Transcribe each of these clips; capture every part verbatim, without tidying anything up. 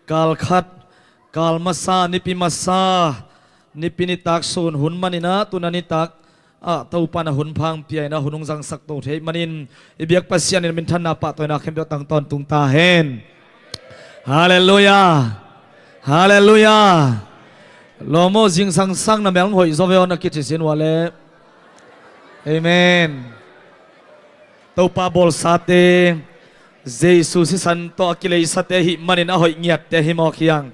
Kal khat, kal masa, nipi masa, nipi nitak sun hun manin ah, tuna nitak ah Topa na hun pha hong pia in ah, hun hong zangsak to thei manin, i biak Pasian in minthanna pahtawina khempeuh tang tawntung ta hen. Halleluiah. Halleluiah. Lawm aw, zingsang sang na mel hong hoih zaw ve aw, na kici sin uh a leh. Amen. Topa bawlsate, Jesu sisan tawh a kileisate ahih manin a hoih ngiatte hi mawk hi hang.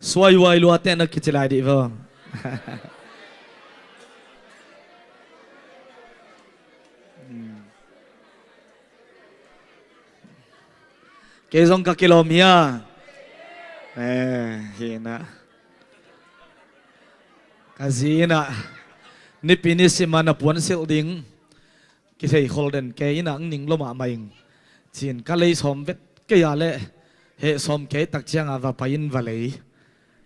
Suaihuai luate na kici lai dih ve aw. Kei zong ka kilawm hi a. Eh, hi na. Ka zi in ah, nipi nisim a na puansilh ding kithei khol den kei in ah, ning lo mahmah ing. Ci-in ka lei sawm vet kei a leh, heh sawm kei tak ciang a va pai in va lei.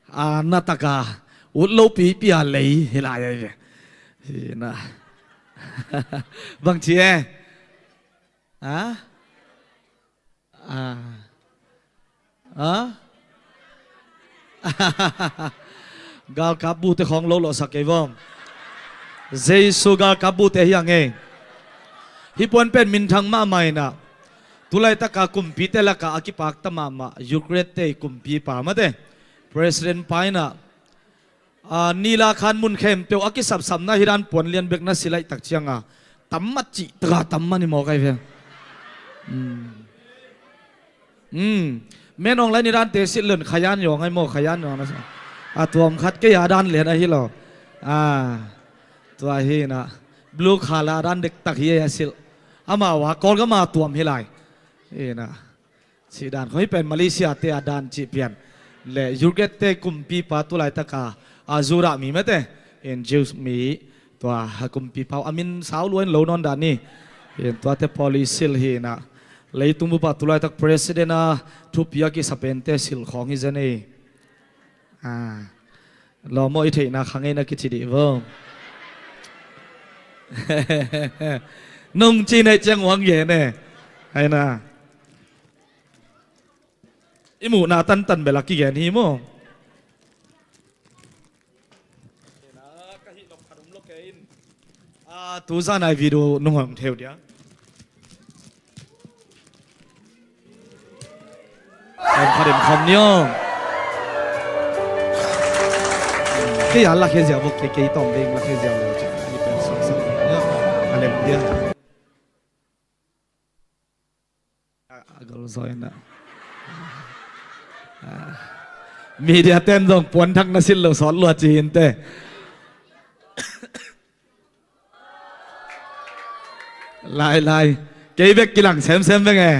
A na tak a, ut lo pipi a lei hi lai a hi ve. Hi na. Bang ci e? Ha? Ah. Ha? Galkap bute khawng lo lawhsak kei vawm. Jesu galkap bute hi hang e. Hih puan pen minthang mahmah in ah, tulaitaka kumpite lakah a kipakta mahmah Ukraine te kumpipa mate, President pa in ah, a, nila khan mun khempeuh a kisapsapna hi dan puan lian bek na si laih tak cianga tam mat cih taka tam mani mawk ai ve. Hmm. Hmm. Men awng lai ni dante silh lon khayan yawng ai maw, khayan yawng na sa. A tuam khat kei a dan lian ahi lo. A, tua hi na. Blue collar dan dektak hi a silh. Amau a Kawlgam a tuam hi lai. Hi na. Cih dan khawng hi pen Malaysia te a dan cih pian. Le Ukraine te kumpipa tulaitaka a Judah mi mate in Jews mi tua a kumpipa uh a min sau lua in lo nawn dan ni. In tuate pawl i silh hi na. Leitung bupa tulaitak president a thupi a kisa pente silh khawng hi zen ei. Ah. Lawm aw, i theihna kha ngei na kici dih vo. Nong ci na ciang uang ye ne. Ai na. I muhna tantan bel a kigen hi maw? Ah, tu zan ai video nong hong theu dia. Em kha dem khom ni aw. Kei a la khe ziau vok kei, kei tawm ding la khe ziau lo ci. Ai pen sok sok ni aw. A lem dia. A, a gol zaw in a. A. Media ten zong puan thak na silh lo sawt lua ci hi in te. Lai, lai. Kei bek kilang semsem bek e.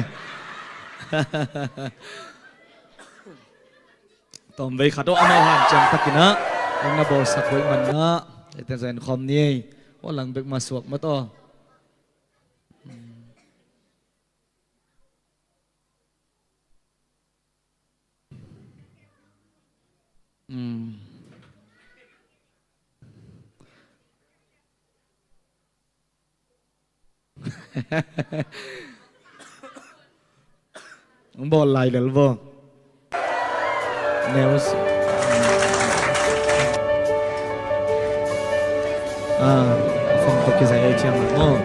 Tawm vei khat aw, amau hanciam takin a. Eng na bawlsak hoih man a. Eite zaw en khawm ni ei. Aw lang bek ma suak mat aw. Mm. Ang bawl lai lel vo. News. Ah, phone tawh kizai ei ciang maw.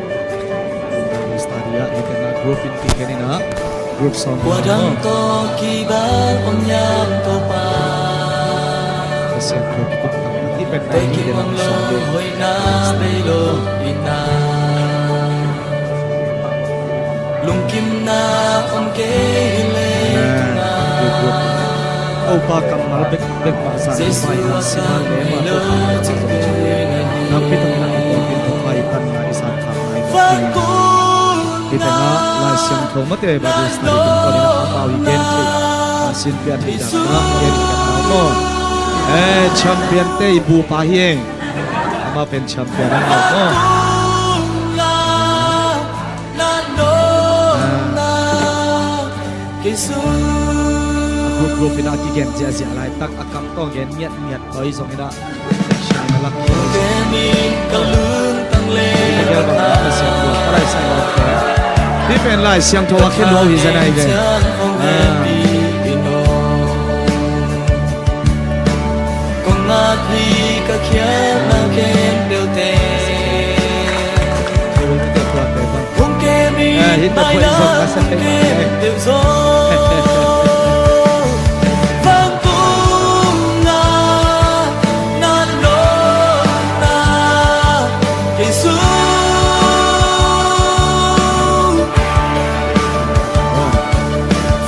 Bible study ah, hih tengah group in kikhen in ah, group sawm in ah maw. Pasian group kikupna, hih pen na hih tengah sawm ding. Lungkimna om kei hi le. Amen. Good, good. Topa kammal bek bek mah zang mai na simal le mah Topa i zang zong. Nakpi takin a kipawlpin Topa i tanna i zan khak nai mah. Hih tengah Lai Siangtho mate Bible study ding pawl in a pau i gen thei. A sinpi a thei dan mah gen i gen nau maw. Eh, champion te i bupa hi eng. Amah pen champion a ngau maw. Ah. A group group in a kigen ziahziah laitak a kam tawh gen ngiatngiat toi zong in a. Siang a lak. Hih pen Lai Siangtho a khen lo hi zen ai ve. Ah. Vantung ah na nawkna kei zong,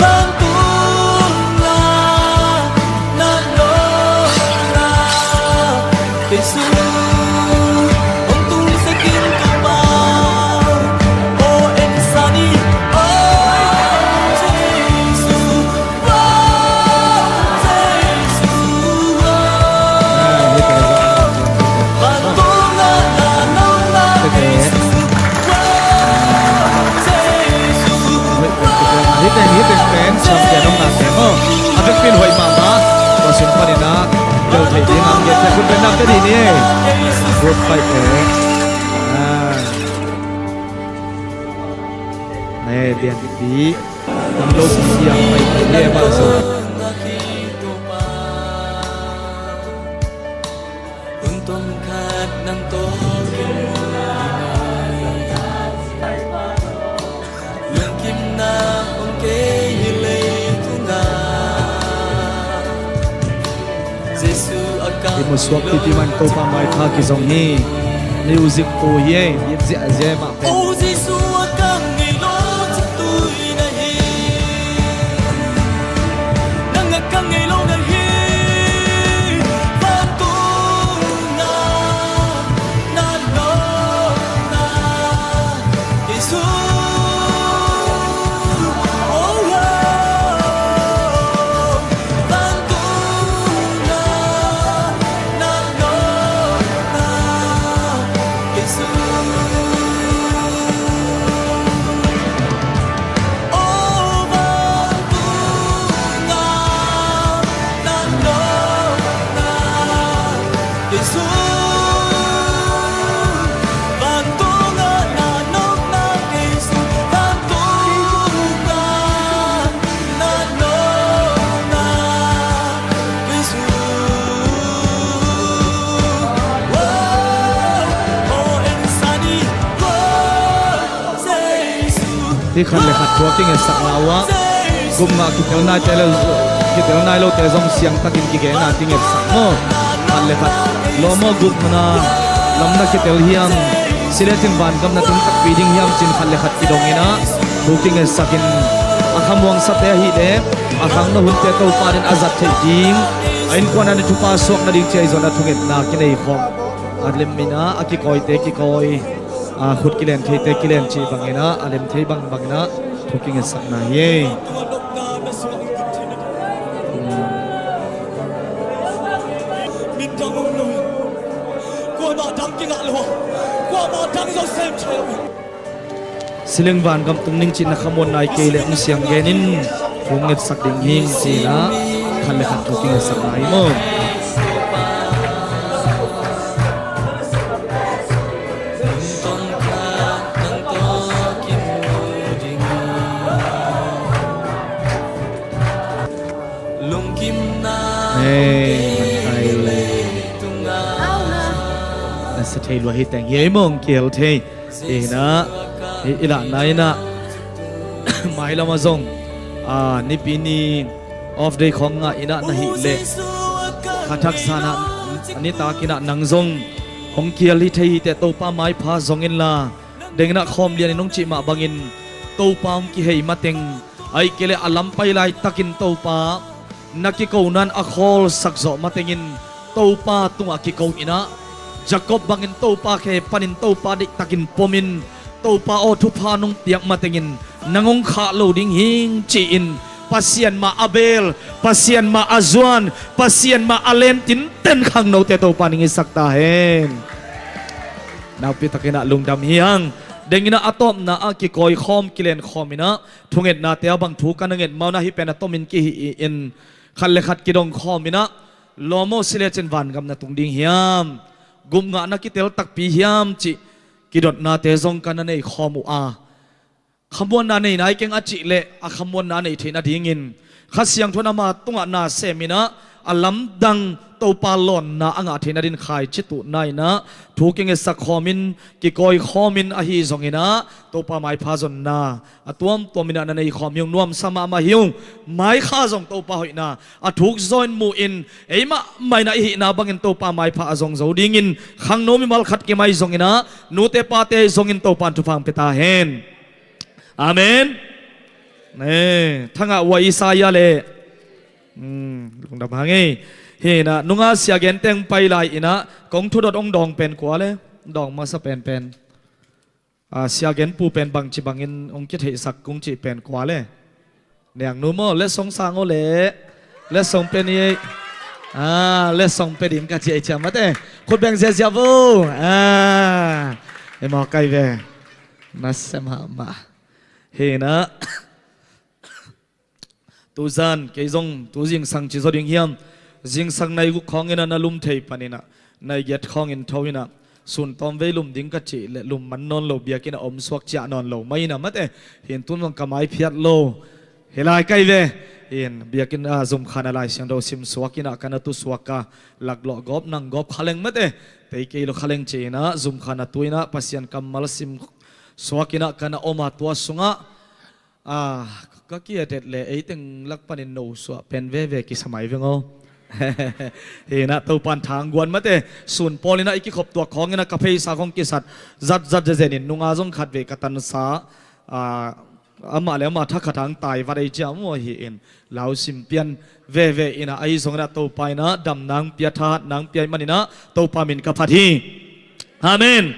vantung ah na nawkna kei zong hong tungsak in Topa, aw ensak ni, aw Jesu. Hih teng, hih teng pen champion om nak teng maw. A vekpi in hoih mahmah. Tua sung panin ah bel thei ding a, ngiat thei khut pen nak ka dih ni. Group five te. Ah. Eh, bian pi. Nang lo siang pai pai le ba so. I mu suak pipi man Topa mai kha kizong hi. Music pu hi ei, it ziahziah mah pen. Hih khat le khat thu a kingetsak na uh ah, gupna kitel naite le, kitel nai lote zong siangtakin kigenna kingetsak maw. Khat le khat lawm aw, gupna lamna kitel hiam, si le cin vangam na tung takpi ding hiam cin khat le khat kidong in ah, thu kingetsakin a khamuangsate ahih leh a khangno hunte Topa din a zat theih ding, a innkuan ah ni thupha suak nading ci-a i zon a thungetna kinei khawm. A lem in ah a kikawite kikawi, a khut kilen theite kilen cih bangin ah, a lem thei bangbangin ah thu kingetsak na hi ei. Si le cin vangam tung ding cih na khamuanna i kei leh hong siang genin thu ngetsak ding hing ci-in ah khat le khat thu kingetsak na hi maw. Hei, na sa thei lua hi teng hi ei maw, kihel thei. Inah i, i lahna inah mailam ah zong, a, nipi ni off day khawng ngah inah na hih leh, khat haksa inah a nitak inah nang zong hong kihel hi thei hi teh, Topa maipha zong inla, deng inah khawm lian in hong cih mah bangin Topa hong kihei mateng, ahih kei leh a lam pai laitakin Topa na kiko nan a khawlsak zawh matengin Topa tungah kiko inah, Jacob bangin Topa khe panin Topa deihtakin pomin, Topa aw thupha nong piak matengin nang hong khah lo ding hing ci-in Pasian mah a bel, Pasian mah a zuan, Pasian mah a len tinten khangnote Topa ning i sak ta hen. Nakpi takin ah lungdam hi hang. Deng inah a tawpna ah kikawi khawm, kilen khawm inah, thungetnate ah bang thu ka na nget mawk na, hih pen a tomin kihih in, khat le khat kidong khawm inah, lawm aw, si le cin vangam na tung ding hiam, gupna na kitel takpi hiam cih kidotnate zong ka na nei khawm uh a, khamuanna nei nai keng a cih leh a khamuanna nei theih nadingin Kha Siangtho in ama tungah na sem inah, a lamdang Topa lawnna a ngah theihna din khaici tuhna in ah thu kingetsak khawmin kikawi khawmin ahi zongin ah Topa maipha zonna a tuamtuam in ah na nei khawm hi ung, nuamsa mahmah hi ung. Maikha zong Topa hoihna a thuk zaw in mu in, ei mahmah in ah i hihna bangin Topa maipha a zong zo dingin khangno mimal khat kim ahi zongin ah nute pate ahi zongin Topa in thupha hong pia ta hen. Amen. Ne, thangah ua Isaiah le, hmm, lungdam hang ei. Hi in ah nunga sia gen teng pai lai in ah kong thudot hong dawng pen kua le, dawng masa penpen, a, sia gen pu pen bangci bangin hong kitheihsak kung cih pen kua le? Niangnu maw, letsong sang aw le, letsong pia ni ei. A, letsong pia ding ka ci ei ciam mate. Khut beng ziazia vo. A, ei maw kai ve. Nasia mahmah. Hi in ah tuzan kei zong tu zingsang ci zaw ding hiam? Zingsang nai guk khawng in ah na lum thei panin ah nai giat khawngin tho in ah sun tawm vei lum ding ka cih leh lum man nawn lo, biakinn ah om suak ciah nawn lo mai in ah mate. Hi in tun zong ka mai phiat lo. Hi lai kai ve. Hi in biakinn ah zumkhan ah Lai Siangtho sim suak in ah ka na tu suak a, laklawh gawp nang gawp kha leng mate. Tei kei lo kha leng ci in ah zumkhan ah tu in ah Pasian kammal sim suak in ah ka na om a, tua sungah a, ka kiatet le ei teng lak panin no suah pen veve kisa mai veng aw. Hi in ah Topa in thang guan mate. Sun pawl in ah i kikhop tuak khawng in ah ka pheisa khawng kisat zatzat zezen in nunga zong khat vei ka tansa, a, amah le amah thakhat hang tai vat ei ciam aw. Hi in lau sim pian veve in ah ahi zongin ah Topa in ah damna hong pia, thahatna hong pia ahih manin ah Topa min ka phat hi. Amen.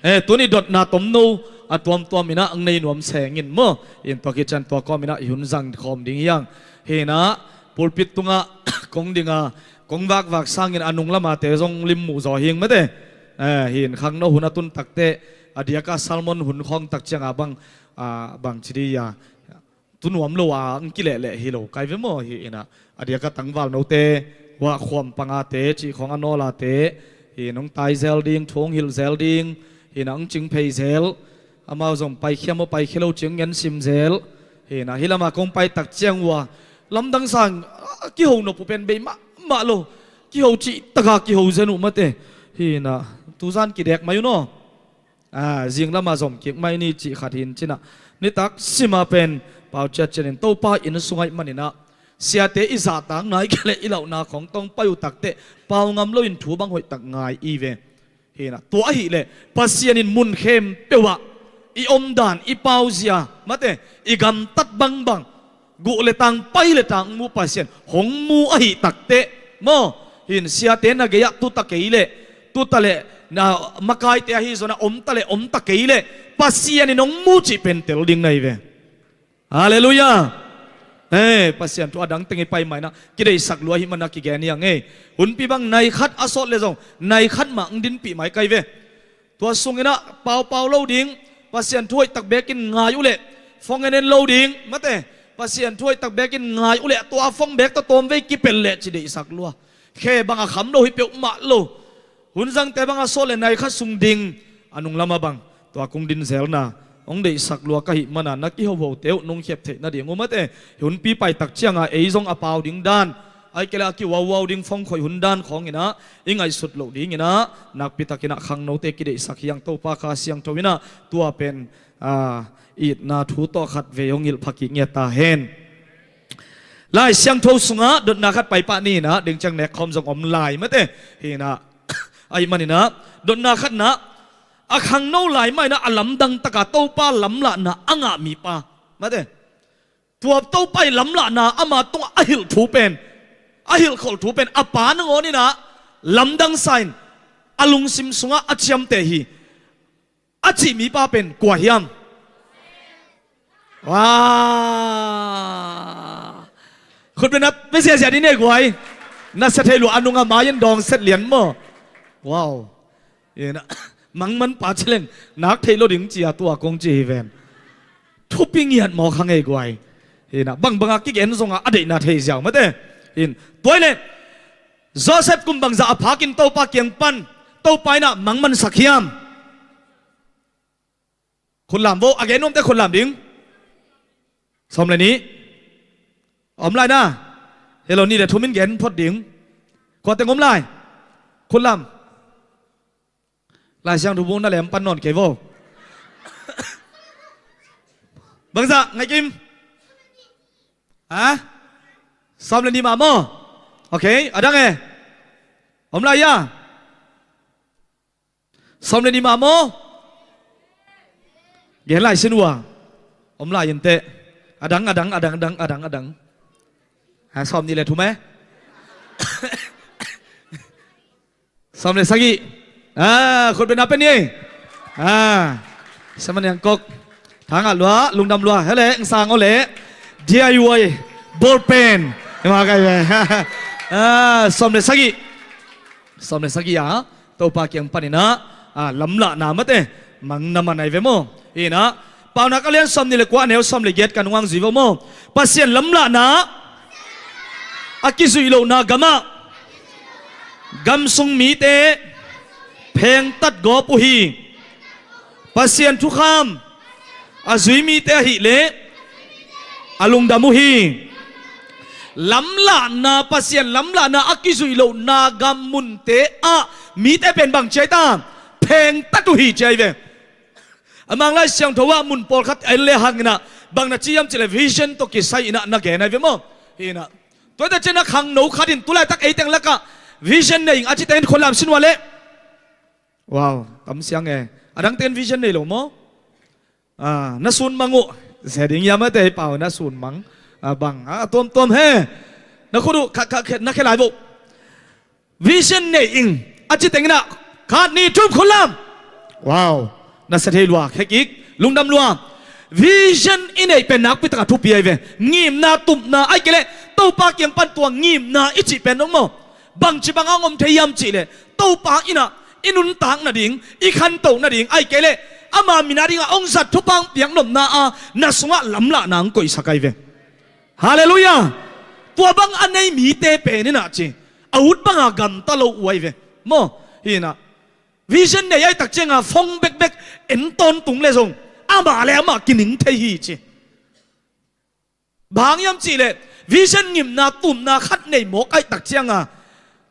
Eh, tuni dotna tomno a tuamtuam in ah hong nei nuam seng in maw. In tua khit ciang tua kawm in ah i hun zang khawm ding hi hang. Hi in ah pulpit tungah kong ding a, kong vakvak sangin a nung lamate zong limmuh zaw hi ing mate. Eh, hi in khangno hun a tun takteh a diak a sermon hun khawng tak ciang a bang, a, bang ci di a, tu nuam lo a hong kilehleh hi lo kai ve maw. Hi in ah a diak a tangval note, hua khuam pangate cih khawng a nawlate, hi in hong tai zel ding, thu hong hilh zel ding, hi in ah hong cing phei zel, amau zong paikhiam aw paikhia lo cih hong ngen sim zel. Hi in ah hih lamah kong pai tak ciang ua lamdang sang a kiho nop uh pen bei mahmah lo, kiho cih taka kiho zen uh mate. Hi in ah tuzan kidek mai uh naw. A, zing lamah zom kik mai ni cih khat hi in cin ah, nitak sima pen pau ciatciat in Topa inn sungah i hih manin ah siate i zahtakna i kheleh i lauhna khawng tawng pai uh takteh pau ngam loin thu bang hoih tak ngai i ve. Hi in ah tua ahih leh Pasian in mun khempeuh ah i omdan, i pauzia mate, i gamtat bangbang, guh le tang, pai le tang hong mu Pasian hong mu ahih takteh maw, hi in siate na gei-ah tuta kei leh tuta leh, na makaite ahi zongin ah omta leh omta kei leh Pasian in hong mu cih pen tel ding na hi ve. Halleluiah. Eh, Pasian thu a dang teng i pai mai in ah kideihsak lua ahih manin ah kigen hi hang ei. Hunpi bang nai khat a sawt leh zong nai khat mah hong dinpih mai kai ve. Tua sungin ah paupau lo ding, Pasian thu hoihtak bekin ngai uh leh, phone en en lo ding mate, Pasian thu hoihtak bekin ngai uh leh tua phone bek tawh tawm vei kipel leh ci deihsak lua. Khe bang a kham lo hi peuhmah lo. Hun zangte bang a sawt leh nai khat sung ding, a nung lamah bang tua kung din zelna hong deihsak lua ka hih manin ah na kihohote uh nungkhep theih nading uh mate. Hunpi pai tak ciang a ei zong a pau ding dan, ahih kei leh a kiuauau ding phone khoih hun dan khawngin ah i ngaihsut loh dingin ah nakpi takin ah khangnote kideihsak hi hang. Topa Kha Siangtho in ah tua pen, a, itna thu tawh khat vei hong hilh pha kik ngiat ta hen. Lai Siangtho sungah dotna khat pai pah ni in ah ding ciang nek khawm zong om lai mate. Hi in ah, ahih manin ah dotna khatna, a khangno lai mah in ah a lamdang takin Topa lamlahna a ngah mipa mate. Tua Topa i lamlahna ama tungah a hilh thu pen, a hilhkholh thu pen a pa nangawn in ah lamdang sa in a lungsim sungah a ciamteh hi a cih mipa pen kua hiam? Wa, khut beng na pia ziahziah ni nei guai. Na sia thei lua a nung a mai in dawng set lian maw. Wow. Hi in ah, mangman pa ci leng nak theih lo ding ci a tua kong ci hi ven. Thupi ngiat mawk hang ei guai. Hi in ah, bangbang a kigen zongin a deihna thei ziau mate. Hi in, tua hi leh Joseph kum bangzah a phakin Topa kiang pan, Topa in ah mangmansak hiam? Khut lam vo, a gen nuamte khut lam ding. Sawm le nih. Om lai na. Hello, nih le thum in gen phot ding. Kua teng om lai? Khut lam. Lai Siangtho bu na lem pan nawn kei vo. Bangzah, Ngai Kim? Ha? Sawm le nih mah maw? Ok, a dang e? Om lai a? Sawm le nih mah maw? Gen lai sin ua. Om lai in teh. A dang, a dang, a dang, a dang, a dang, a dang. Ha, sawm nih le thum e? Sawm le sagih. Ah, khut beng na pen ni. Ah, Sama Niang Kok. Thangah lua, lungdam lua. Hele, ngsang ole. D I Y ball pen. Ema kai ve. Ah, sawm le sagih. Sawm le sagih a. Topa kiang panin ah, ah, lamlahna mate. Mang na man ai ve maw. Hi na. Paunak a lian sawm nih le kua, a neu sawm le giat, ka nung ang zui vo maw. Pasian lamlahna a kizuih lohna gamah gam sung mite phengtat gawp uh hi. Pasian thukham a zui mite ahih leh a lungdam uh hi. Lamlahna, Pasian lamlahna a kizuih lohna gam munte ah mite pen bang ci ai ta? Phengtat uh hi ci ai ve. A Mang Lai Siangtho ah mun pawlkhat en le hang in ah, bang na ci hiam cih leh vision tawh kisai in ah na gen ai ve maw. Hi na. Tua hi ta ciang a khangno khat in tu laitak ei teng lakah vision nei ing a ci teng in khut lam sin ua leh. Wow, tam siang e. A dang teng in vision nei lo maw? Ah, na sun mang uh. Zia ding hiam a tei pau na sun mang. Ah, bang, ah, tuamtuam he. Na khut uh, kha, kha, kha, na khia lai vo. Vision nei ing a ci teng in ah, khat, nih, thum, khut lam. Wow. Na sa thei lua, khia kik, lungdam lua. Vision i neih pen nakpi tak a thupi ai ve. Ngimna, tupna, ahih kei leh Topa kiang pan tua ngimna i cih pen dong maw. Bangci bang a hong om thei hiam cih leh, Topa in ah i nuntak nading, i khanto nading, ahih kei leh ama min a ding a hong zat thupha hong piak nopna a na sungah lamlahna hong koihsak ai ve. Halleluiah. Tua bang a nei mite pen in ah ci, a ut bang a gamta lo uh ai ve maw. Hi na. Vision nei ai tak ciang a phone bekbek en tawntung le zong, amah le amah kining thei hi ci. Bang hang hiam cih leh vision ngimna, tupna khat nei mawk ai tak ciang a,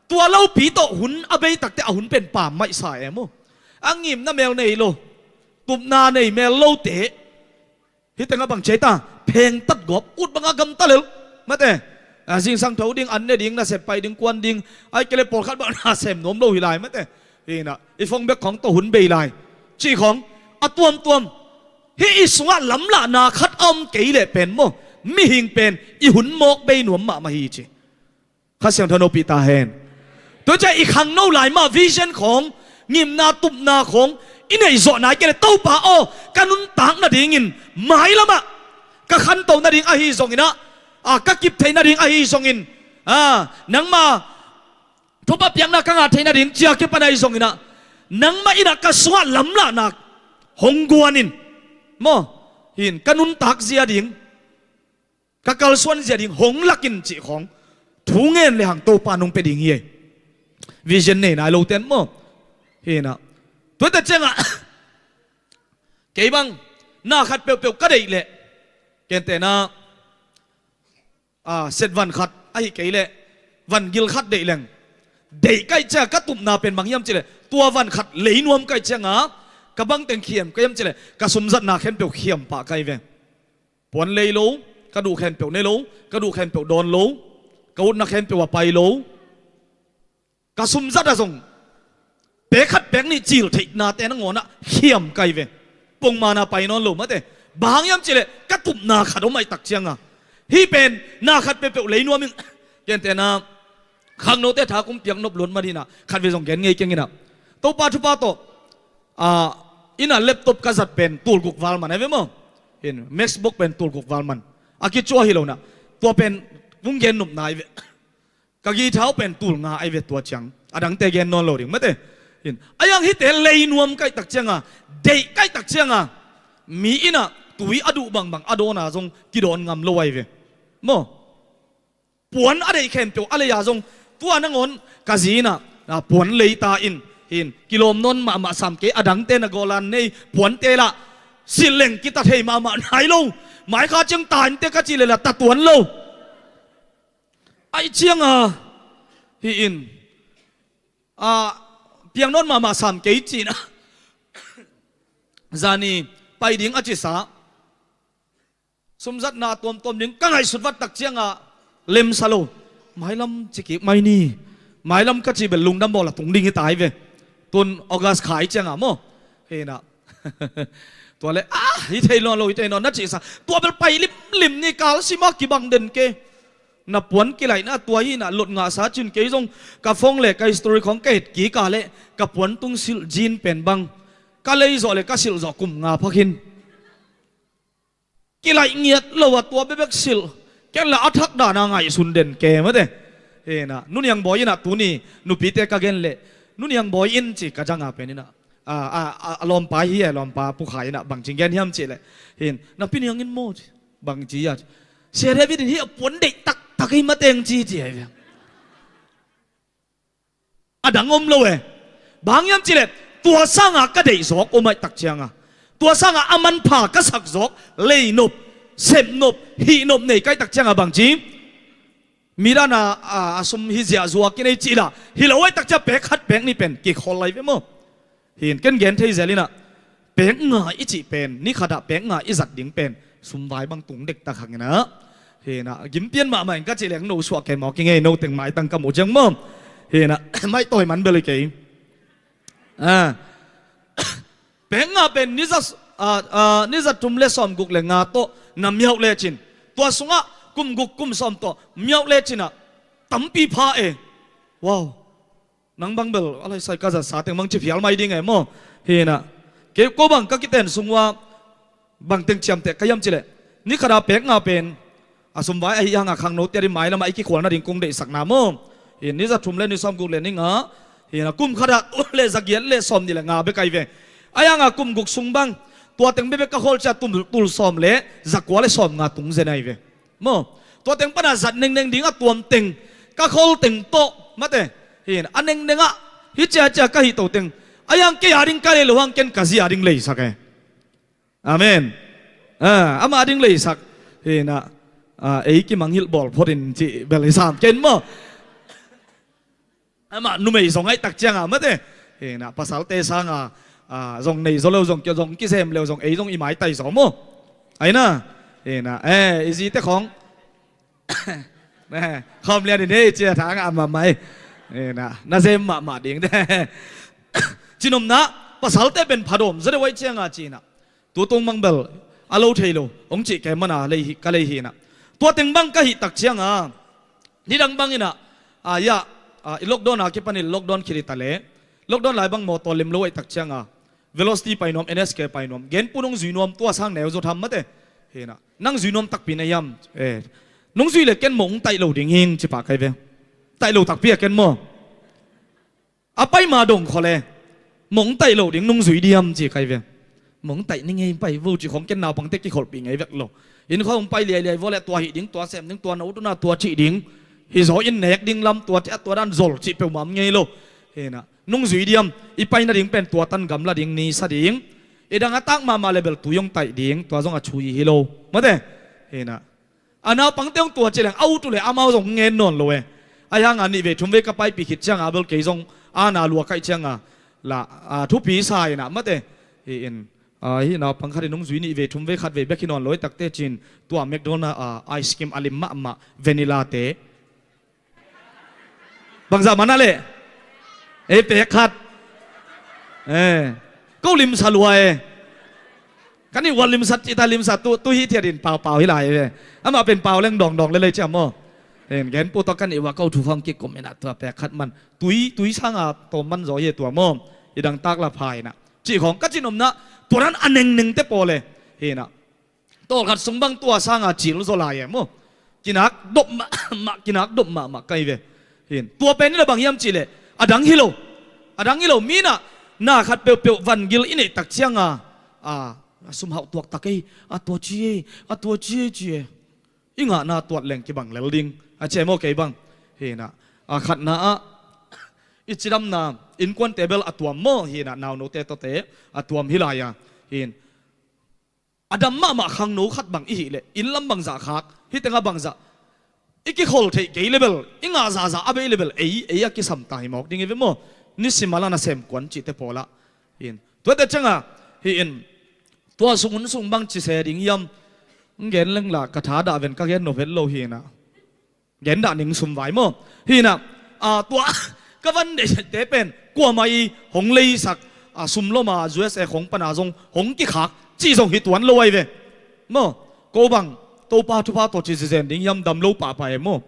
tua lopi tawh hun a bei tak teh a hun pen pammaih sa e maw. A ngimna mel nei lo, tupna nei mel lote hi teng a bang ci ai ta? Phengtat gawp, ut bang a gamta lel mate. A zingsang tho ding, an ne ding, nasep pai ding, kuan ding, ahih kei leh pawlkhat bang na sem nuam lo hi lai mate. Hi na, i phone bek khawng tawh hun bei lai cih khawng a tuamtuam. Hih i sungah lamlahna khat a om kei leh pen maw, mihing pen i hun mawk bei nuam mahmah hi ci. Kha Siangtho hopih ta hen. Tua ciang i khangno lai mah vision khawng, ngimna, tupna khawng i neih zawh nai kei leh, Topa aw, ka nuntak nadingin mai lamah ka khanto nading ahi zongin ah, a, ka kip theih nading ahi zongin, a, nangma thupha piakna ka ngah theih nading ci a kipan ahi zongin ah, nangmah in ah ka sungah lamlahna hong guan in maw, hi in ka nuntak zia ding, ka kalsuan zia ding hong lak in cih khawng thu ngen le hang Topa nong pia ding hi ei. Vision nei nai lote in maw. Hi na. Tua hi ta ciang a, kei bang na khat peuhpeuh ka deih leh, gentehna, a, set van khat ahih kei leh van gil khat deih leng, deih ka hih ciang a ka tupna pen bang hiam cih leh, tua van khat lei nuam ka hih ciang a ka bang teng khiam ka hiam cih leh, ka sumzatna khempeuh khiam pah ka hi ve. Puan lei lo, ka duh khempeuh ne lo, ka duh khempeuh dawn lo, ka utna khempeuh a pai lo, ka sumzat ah zong pek khat pek nih cil theihnate nangawn ah khiam ka hi ve. Pongman a pai nawn lo mate. Bang hang hiam cih leh ka tupna khat om ai tak ciang a, hih pen na khat peuhpeuh lei nuam ing. Gentehna, khangnote tha kong piak nop luat man hi na, khat vei zong gen ngei keng in ah, Topa thupha tawh, a, inn ah laptop ka zat pen tul guk val man ai ve maw. Hi in, MacBook pen tul guk val man. A kicuah hi lo in ah, tua pen kong gen nopna ai ve. Ka guitar pen tul nga ai ve tua ciang. A dangte gen nawn lo ding mate. Hi in, a yang hihte lei nuam ka hih tak ciang a, deih ka hih tak ciang a, mi inn ah tui a duh bangbang a dawn a zong kidawn ngam lo ai ve maw. Puan a deih khempeuh a lei a zong, tua nangawn ka zi in ah, a, puan lei ta in, hi in, kilawm nawn mahmah sam kei, a dangte na gawlan nei, puante lah silh leng kita thei mahmah nai lo. Mai kha ciang ta in teh ka cih leh lah ta tuan lo. A, cianga hi in, a, piang nawn mahmah sam kei cihna. Zani pai ding a cisa, sumzatna tuamtuam ding ka ngaihsut vat tak cianga lemsa lo. Mailam ci kik mai ni. Mailam ka cih bel lungdam bawl a tung ding hi ta hi ve. Tun August kha hi cianga maw? Hina. Tua le, ah, hi thei nawn lo, hi thei nawn na cihsa. Tua bel pai limlim ni, kalsima kibang den ke. Na puan kilaihna tua hina, lot ngahsa cin kei zong ka phone le ka history khong ka het kik a le ka puan tung silh jean pen bang ka lei zawh le ka silh zawh kum nga pha khin. Kilaih ngiat lo a tua bebek silh. Ken la a thak dana ngaihsun den ke mate. Hina, Nu Niang Bawi ina tuni nupite ka gen le, Nu Niang Bawi in ci ka janga pen ina, a, a, a, a lawmpa hi, a lawmpa Pu Khai ina bangci gen hiam cih le, hin, na Pi Niang in maw ci, bangci a ci, Sia David in hi a puan deih taktak hi mateng ci ci hi ve. A dang om lo e. Bang hiam cih le, tua sanga ka deih zawk om aih tak cianga, tua sanga a manpha ka sak zawk, lei nop, sep nop, hih nop nei ka aih tak cianga bangci, mi dana, a, a sum hi ziahzuak in ei cih la hi lo aih tak ciang pek khat pek nih pen kikhol lai ve maw? Hin ken gen thei zel ina, pek nga i cih pen, ni khatah pek nga i zat ding pen sumvai bang tung dektak hang ina. Hina, gimpian mahmah in ka cih leng no suah kei mawk i ngei, no teng maitang ka muh ciang maw? Hina, maih tawi man bel hi kei. A, pek nga pen ni za, a, a, ni za thum le sawm guk le nga tawh na miauh lecin, tua sungah kum guk kum sawm tawh miauh lecin a tampi pha e. Wow. Nang bang bel a laisai ka zatsa teng bang ci phial mai ding e maw? Hina, kei ko bang ka kiten sung ua bang teng ciamteh ka hiam cih le, ni khata pek nga pen a sumvai ahi hanga khangnote a ding mailamah i kikhualna ding kong deihsakna maw? Hin, ni za thum le ni sawm guk le ni nga, hina, kum khata tul le za giat le sawm nih le nga bek ahi ve. Ahi hanga kum guk sung bang tua teng bekbek ka khawl cia tul, tul sawm le za kua le sawm nga tung zen ahi ve. Maw? Tua teng pana zat nengneng ding a tuam teng, ka khol teng tawh mate. Hin, a nengneng ah hi ciacia ka hih to teng, a hiang kei a ding ka lei lo hang ken ka zi a ding leisak e. Amen. A, ama a ding leisak. Hina, a, ei kimang hilh bawl phot in cih bel hi sam ken maw? Amah numei zong aih tak cianga mate. Hina, pasalte sanga, a, zong nei zaw leu zong, zong kizem leu zong ei zong i maitai zaw maw? Aina. Hina, e, i zite khong, ne, khawm lian in hei cia thang a mahmah hi. Hina, na zem mahmah ding de. Cinomna, pasalte pen phadawm zaw deuh aih cianga cina. Tutung mang bel a lo thei lo hong cih kei mana lei hi, ka lei hina. Tua teng bang ka hih tak cianga, nidang bang ina, a, ya, a, i lockdown a kipan i lockdown khit i ta le, lockdown lai bang mawtaw lem lo aih tak cianga, Velocity pai nuam, N S K pai nuam, Genpu nong zui nuam, tua sang neu zaw tham mate. Hina, nang zui nuam takpi na hiam? E, nong zui le ken mong taih lo ding hing ci pah kai ve. Taih lo takpi a ken maw? A pai ma dong khole, mong taih lo ding nung zui diam ci kai ve. Mong taih ni ngei pai vo ci khong ken naupangte kikholhpih ngei vek lo. Inn khong pai liailiai vo le tua hih ding, tua sem ding, tua no tuna tua cih ding. Hi zaw in nek ding lam tua tia tua dan zol cih peuhmah ngei lo. Hina, nung zui diam, i pai nading pen tua tan gamla ding, nisa ding. I dang a tak mahmah le bel tui hong taih ding, tua zong a chui hi lo. Mate, hina. A naupangte hong tua cileng a ut uh le amau zong ngen nawn lo e. Ahi hanga nih vei thum vei ka paipih khit cianga bel kei zong a na lua kaih cianga la, a, thupi sa ina mate. Hi in, a, hi naupang khat in hong zui nih vei thum vei khat vei bek hi nawn lo i takte cin tua McDonald, a, ice cream a lim mahmah vanilla te. Bangzah mana le. Ei pek khat. E, ko limsa lua e. Kan i uat limsat cita limsa tu, tu hi thiat in paupau hi lai ve. Amah pen pau leng dawngdawng lelei ciam maw? Hen, Genpu tawh kan i uat ko thu khawng kikum inah tua pek khat man. Tui, tui sanga tawm man zaw hi tua maw? I dang tak la pha inah. Cih khawng ka cin omna, tua dan a nengneng te paw le. Hinah. Tawlkhat sung bang tua sanga cil zaw lai e maw? Kinak dop mahmah, kinak dop mahmah kai ve. Hin, tua pen inah bang hiam cih leh, a dang hi lo. A dang hi lo, mi inah, na khat peuhpeuh van gil i neih tak cianga, a, a sum hauh tuak tak ei, a tua ci ei, a tua ci ei ci e. I ngahna tuat leng kibang lel ding. A ci e maw kei bang. Hinah, a khatna ah, i cidamna, innkuante bel a tuam maw, hinah, naunote tawte, a tuam hi lai a. Hin, a dam mahmah khangno khat bang i hih leh, inn lam bangzah khak, hih tengah bangzah. i kikhol theih kei le bel, i ngah zahzah a bei le bel, ei, ei a kisam ta hi mawk ding hi ve maw. Nisim a la nasem kuan cihte pawlah. Hi in. Tuate ciangah, hi in. Tua sung hun sung bang ci se ding hiam. Hong gen leng la, ka thadah ven ka gen nop het lo hi in ah. Gen dah ning sum vai maw. Hi in ah, a, tua, ka van deihte pen, kuamah i hong leisak, a, sum lom a, U S A khong pan a zong, hong kikhak, cih zong hi tuan lo ahi ve. Maw, ko bang, Topa thupha tawh ci zenzen ding hiam dam lo pahpah e maw.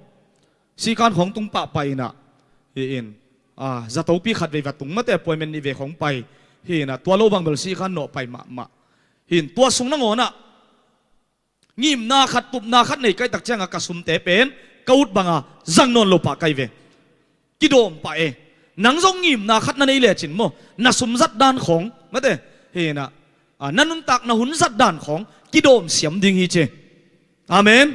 Sikan khong tung pahpah in ah, hi in, a, zatopi khat vei va tung mate appointment nih vei khong pai, hi in ah, tua lo bang bel sikan nawh pai mahmah. Hi in, tua sung nangawn ah, ngimna khat, tupna khat nei ka hih tak ciangah ka sumte pen, ka ut bangah, zang nawn lo pah ka hi ve. Kidawm pah e. Nang zong ngimna khat na nei lecin maw, na sum zat dan khawng, mate, hi in ah, a, na nuntak na hun zat dan khawng, kidawm siam ding hi ci. Amen.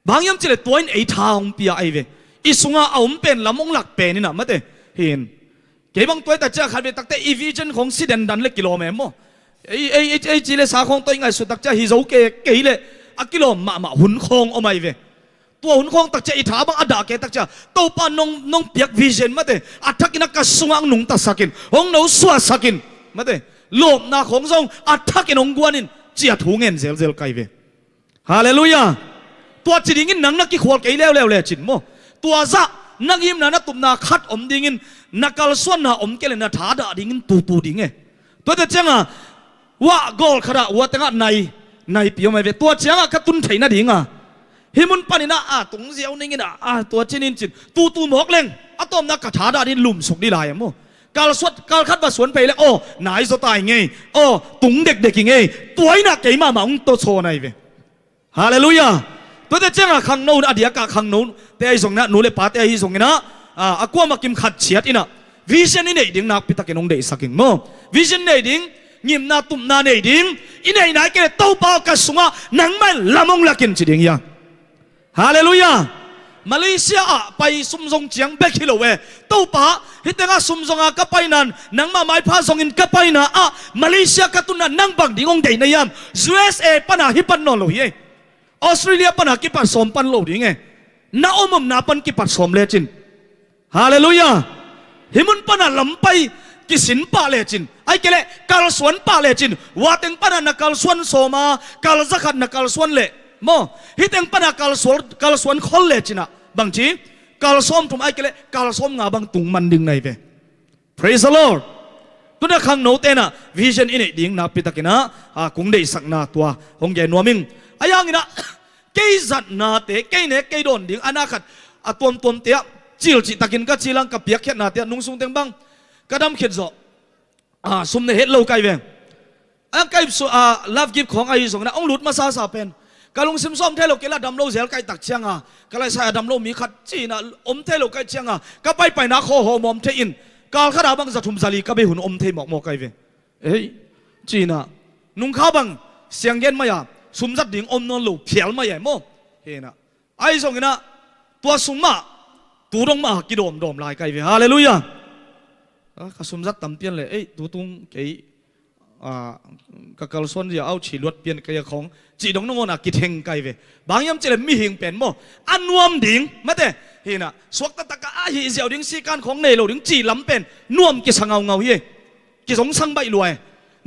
Bang hiam cih leh tua in ei tha hong pia ahi ve. I sungah a om pen lam hong lak pen in ah, mate, hi in. Kei bang tua hi tak ciah khat vei takte i vision khawng si dendan le kilawm e maw. Ei, ei, ei, ei ci le sa khawng tawh i ngaihsut tak ciah hi zo kei, kei le a kilawm mahmah hun khawng om ahi ve. Tua hun khawng tak ciah i tha bang a dah kei tak ciah, Topa nong, nong piak vision mate, a thakin a ka sungah hong nungtasak in, hong nosuahsak in, mate, lawpna khawng zong a thakin hong guan in, ci-a thu ngen zelzel ka hi ve. Halleluiah. Tua ci dingin nang na kikhual kei leuleu lecin maw. Tua zah na ngimna na tupna khat om dingin, na kalsuanna om kei le na thadah dingin tutu ding e. Tuate ciangah, wah gawl khatah, wah tengah nai, naipi om ahi ve. Tua ciangah ka tun theih nadingah, hih mun panin ah, a, tung ziau ning in ah, a, tua cin in cin, tutu mawk leng, a tawpna ka thadah dingin lumsuk dih lai e maw. Kalsuat, kalkhat va suan phei leng, aw, nai zaw ta i ngei, aw, tung dekdek i ngei, tua in ah kei mahmah hong tawsawn ahi ve. Halleluiah. Tuate ciangah khangno, a diakah khangnote ahi zongin ah, nu le pate ahi zongin ah, a, a kuamah kim khat ciat in ah, vision i neih ding nakpitakin hong deihsak ing maw. Vision nei ding, ngimna tupna nei ding, i neih nai kei le Topa aw ka sungah nangmah in lam hong lak in ci ding hi a. Halleluiah. Malaysia ah pai sum zong ciang bek hi lo e. Topa, hih tengah sum zonga ka paina, nangmah maipha zongin ka paina ah, Malaysia ka tunna nang bang ding hong deih na hiam? U S A pana hi pan nawn lo hi e. Australia pana kipat sawm pan lo ding e. Na om omna pan kipat sawm lecin. Halleluiah. Hih mun pana lampai kisin pah lecin. Ahih kei leh kalsuan pah lecin. Wateng pana na kalsuan sawm a, kal zakhat na kalsuan leh maw, hih teng pana kalsuan, kalsuan khol lecin ah. Bangci, kal sawmthum ahih kei leh kal sawmnga bang tung man ding na hi ve. Praise the Lord. Tuna khangnote in ah vision i neih ding nakpitakin ah, a, kong deihsakna tua hong gen nuam ing. A, hi hangin ah, kei zatnate, kei nek kei dawn ding a na khat, a tuamtuamte ah, cil cihtakin ka cil ang, ka piakkhiatnate ah, nungsung teng bang ka dam khit zawh, a, sum nei het lo ka hi ve. A, ka ip su, a, love gift khawng ahi zongin ah hong lut masasa pen, ka lungsim sawm thei lo kei la, dam lo zel ka hih tak cianga, ka laisai a dam lo mi khat ci-in ah om thei lo ka hih cianga, ka paipaina khaw hawmawm thei in, kal khat a bang za thum za li ka bei hun om thei mawkmawk ka hi ve. Ei, ci-in ah, nungkha bang siang gen mai a, sum zat ding om nawn lo phial mai a maw. Hi in ah, ahi zongin ah, tua sung mah, tu dong mah kidawmdawm lai ka hi ve. Halleluiah. A, ka sum zat tam pian le, ei, tu tung kei, a, ka kalsuan zia au ci luat pian ka hi a khawng, cih dong nangawn a kitheng ka hi ve. Bang hiam cih leh mihing pen maw, a nuam ding, mate, hi in ah, suakta tak a hih ziau ding, sikan khawng nei lo ding cih lam pen nuam kisa ngaungau hi e. Kizongsang baih lua e.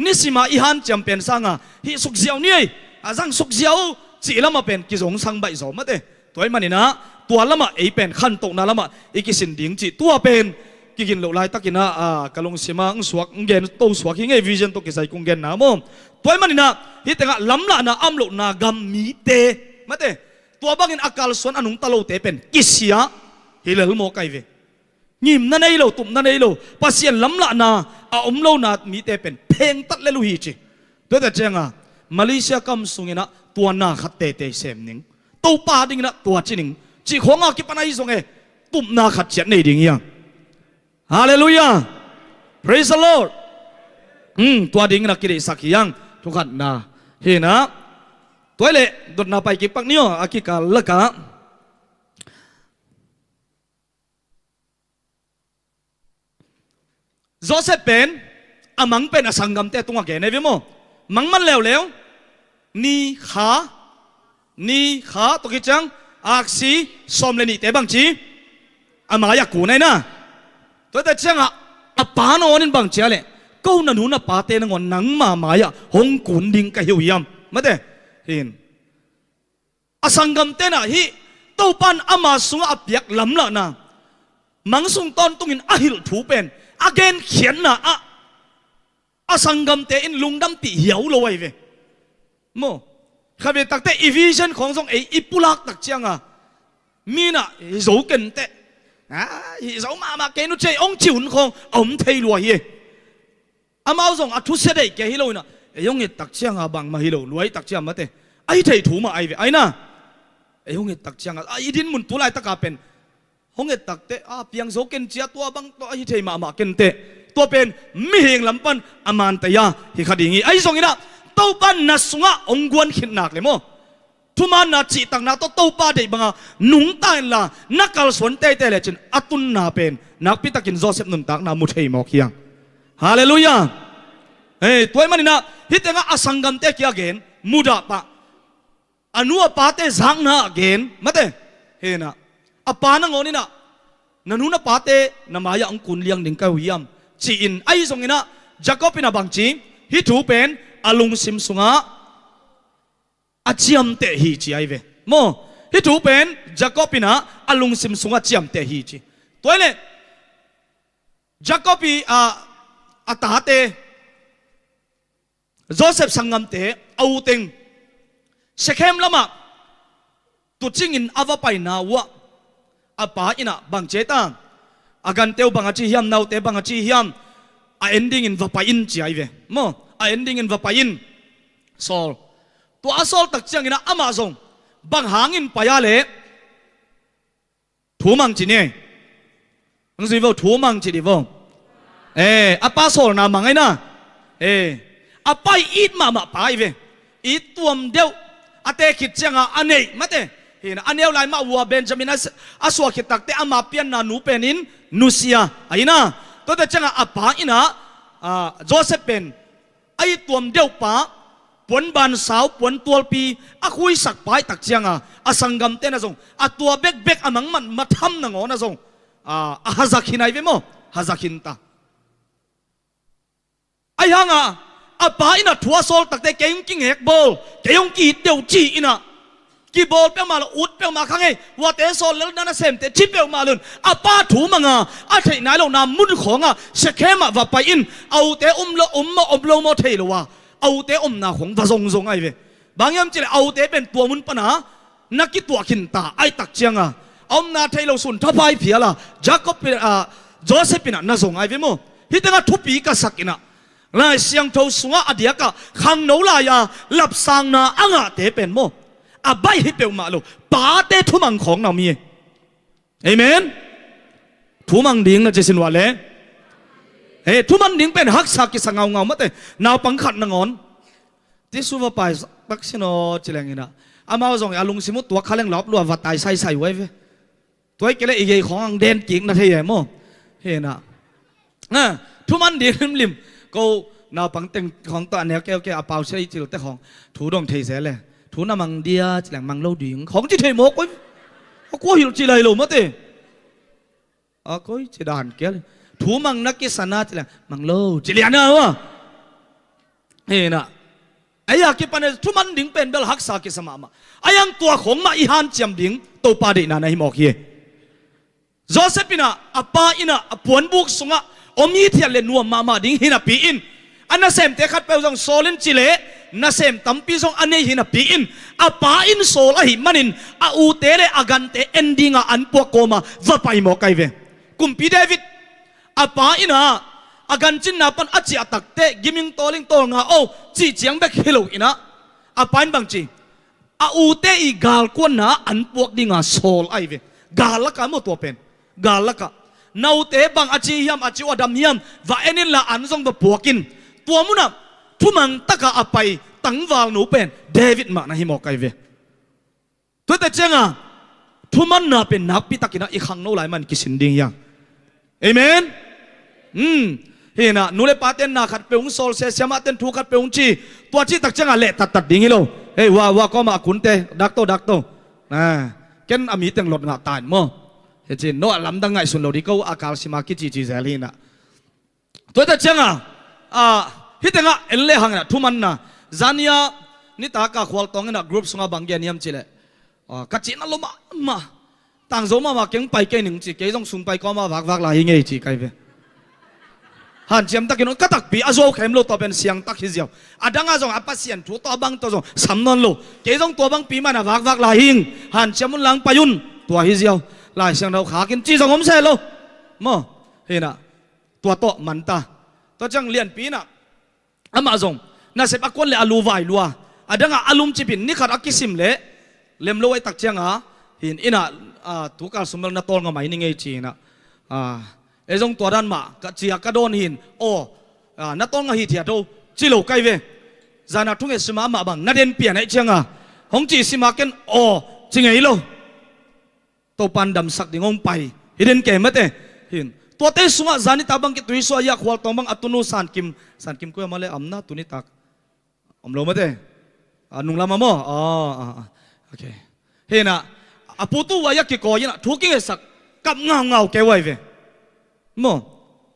Nisim a i hanciam pen sanga hih suk ziau ni ei, a zang suk ziau cih lamah pen kizongsang baih zaw mate. Tua ahih manin ah, tua lamah ei pen khantohna lamah i kisin ding cih tua pen kigin loh laitakin ah, a, ka lungsim ah hong suak, hong gen to suak hi ing e, vision tawh kisai kong genna maw. Tua ahih manin ah, hih tengah lamlahna a om lohna gam mite, mate, tua bangin a kalsuan a nungta lote pen kisia hi lel maw ka hi ve. Ngimna nei lo, tupna nei lo, Pasian lamlahna a om lona mite pen phengtat lel uh hi ci. Tuate cianga, Malaysia kam sungin ah tua na khat teitei sem ning. Topa dingin ah tua ci ning. Cih khawng a kipan ahi zong e, tupna khat ciat nei ding hi hang. Halleluiah. Praise the Lord. Hmm, tua dingin ah kideihsak hi hang. Thu khatna. Hi in ah, tua hi leh dotna pai kik pak ni aw, a kikal lakah. Joseph pen, a mang pen a sanggamte tungah gen ahi ve maw. Mang man leuleu, ni kha, ni kha tawh kiciang, Aksi sawm le nihte bang ci, a mai-ah kun ahi na. Tuate ciangah a pa nangawn in bang ci a leh, ko na nu na pate nangawn nangma mai-ah hong kun ding ka hi uh hiam? Mate, hin. A sanggamte na hih Topa in ama sungah a piak lamlahna, mang sung tawntungin a hilh thu pen a genkhiatna ah a sanggamte in lungdampih hiau lo ahi ve. Maw, khatvei takte i vision khawng zong ei i pulak tak cianga mi na hi zo kenteh, a, hi zo mahmah kei nu cei ong ci hun khawng a om thei lua hi. Amau zong a thusia deih kei hi lo inah, ei hong et tak cianga bangmah hi lo, luai tak ciang mate, a hi thei thu mah ahi ve ahi na. Ei hong et tak cianga a i din mun tu laitaka pen hong et takteh a piang zo ken cia tua bang tawh a hi thei mahmah kenteh. Tua pen mihing lam pan a mantei a hi kha ding hi. Ahi zonginah Topa na sungah hong guan khit nak le maw, thumaanna cihtakna tawh Topa deih banga nungta inla na kalsuan teitei lecin a tunna pen nakpitakin Joseph nuntakna mu thei mawk hiang. Halleluiah. Hei, tua ahih maninah hih tengah a sanggamte kia gen, mudah pah, a nu a pate zakna ah gen mate, hinah a pa nangawn inah na nu na pate na mai-ah hong kun liang ding ka uh hiam, ci-in. Ahi zonginah Jacob inah bang ci, hih thu pen a lungsim sungah a ciamteh hi ci ahi ve. Maw, hih thu pen Jacob inah a lungsim sungah ciamteh hi ci. Tua hileh Jacob i a, a tate Joseph sanggamte a uteng Shekhem lamah tucingin a va paina uhah a pa inah bang ci ahi ta, a gante uh bang a ci hiam, naute bang a ci hiam, a en dingin va pai in ci ahi ve. Maw, a en dingin va pai in. Sawl. Tua a sawl tak cianginah amah zong bang hangin pai a leh thu mang ci ni. Ang zui vo, thu mang ci di vo. Eh, a pa sawlna mang ahi na. Eh, a pa i it mahmah pa ahi ve. It tuam deuh, a te khit cianga a neih mate. Hinah a neu lai mah uh a Benjamin a, a suah khit takte ama pianna nu penin nusia ahi na. Tuate cianga a pa inah, ah, Joseph pen a it tuam deuh pa, puanban sau, puan tualpi a khuisak pa ahih tak cianga a sanggamte na zong a tua bekbek a mangman matham nangawn a zong, a, a hazak hin ahi ve maw, hazak hin ta. Ahi hanga a pa inah thu a sawl takte kei hong kingek bawl, kei hong ki-it deuh ci inah kibawl peuhmah lo, ut peuhmah kha ngei, huate sawl lel na nasemte ci peuhmah lo in a pa thu manga a theih nai lohna mun khawngah Shekhem ah va pai in. A ute um lo, um maw, um lo maw thei lo a, a ute omna khawng va zongzong ahi ve. Bang hiam cihleh a ute pen tua mun pana na kituah khin ta ahih tak cianga a omna thei lo sun thapai phiala Jacob, ah, Joseph inah na zong ahi ve maw. Hih tengah thupi ka sak inah Lai Siangtho sungah a diakah khangno lai-a lapsangna a ngahte pen maw, a baih hi peuhmah lo, pate thumang khawng na om hi. Amen. Thumang ding na ci sin uh leh, eh, thuman ding pen haksa kisa ngaungau mate. Naupang khat nangawn tissue va pai tak sin aw ci lenginah amau zong a lungsim uh tuak kha leng lawp lua va tai saisai uh ahi ve. Tua hi kei leh i gei khawng ang den kik na thei e maw. Hinah, ha, thuman ding limlim. Ko naupang teng khawng tawh a neu keukeu a pau sia i cilte khawng thu dong thei se le, thu na mang dia ci leng mang lo ding khawng ci thei mawk oi. A kua hilh ci lai lo mate. A koi ci dan kei le, thu mang na kisana ci leng mang lo ci lian a maw. Hinah, ei a kipan thuman ding pen bel haksa kisa mahmah. A iang tua khawng mah i hanciam ding Topa deihna na hi mawk hi. Joseph inah a pa inah a puanbuk sungah om hithiat le nuam mahmah ding hi napi in a nasemte khatpeuh zong sawl in ci leh nasem tampi zong a nei hi napi in a pa in sawl ahih manin a ute le a gante en dinga an puak kawma va pai mawk ahi ve. Kumpi David a pa inah a gancinna pan a ciah takteh giming tawling tawlnga o cih ciang bek hi lo inah a pa in bang ci, a ute i galkuanna an puak dinga sawl ahi ve. Gal lakah maw tua pen, gal lakah na ute bang a ci hiam, a ci uh a dam hiam, va en inla an zong va puak in. Tua munah thumang takah a pai tangvalnu pen David mah na hi mawk ahi ve. Tuate cianga thumanna pen nakpi takinah i khangno lai man kisin ding hiang. Amen. Hmm. Hinah nu le paten na khat peuh hong sawl se, siamaten thu khat peuh hong ci, tua cih tak cianga leh tattat ding hi lo. Hei, hua hua kawmah a kunte dakto dakto, na, Ken a mi teng lot ngah ta in maw. Hi cin, no a lamdang ngaihsun lo dih ko, a kalsima kicici zel hi inah. Tua hi tak cianga, ah, hih tengah en le hang inah, thumanna, zania, nitaka khualtawng inah group sungah bang gen hiam cileh. Ah, ka cihna lo mahmah. Tangzo mahmah keng pai kei ning ci, kei zong sung pai kawma vakvak lai hi ngei ci kai ve. Hanciam takin on ka takpi a zuau khem lo tua pen siang tak hi ziau. A danga zong a Pasian thu tua bang tua zong sam nawn lo. Kei zong tua bang pi mana vakvak lai hing. Hanciam un lang pai un. Tua hi ziau. Lai Siangtho khakin ci zong om se lo. Maw. Hi inah. Tua tawh manta. Tua ciang lianpi inah. Amah zong nasep a kuan le a lu vai lua. A danga a lumcipin ni khat a kisim le lem lo a i tak cianga hin inah, ah, tukal sum bel na tawlnga mai ni ngei ci inah. Ah, ei zong tua dan mah ka cia ka dawn hin. Aw, ah, na tawlnga hi thiat ho ci lo kai ve. Zana thunget sima amah bang na den pian a i cianga hong ci sima ken aw ci ngei lo. Topan damsak ding hong pai hi den kei mate. Hin. Tuate sungah zanitak bang kituisuah ia khualtawng bang a tunu Sankim. Sankim kua mah le amna tunitak. Om lo mate. A nunglam a maw. Ah, ah, ah. Okay. Hi inah. A pu tu uai a kikawi inah. Thu kingetsak. Kap ngaungau kei uai ve. Maw.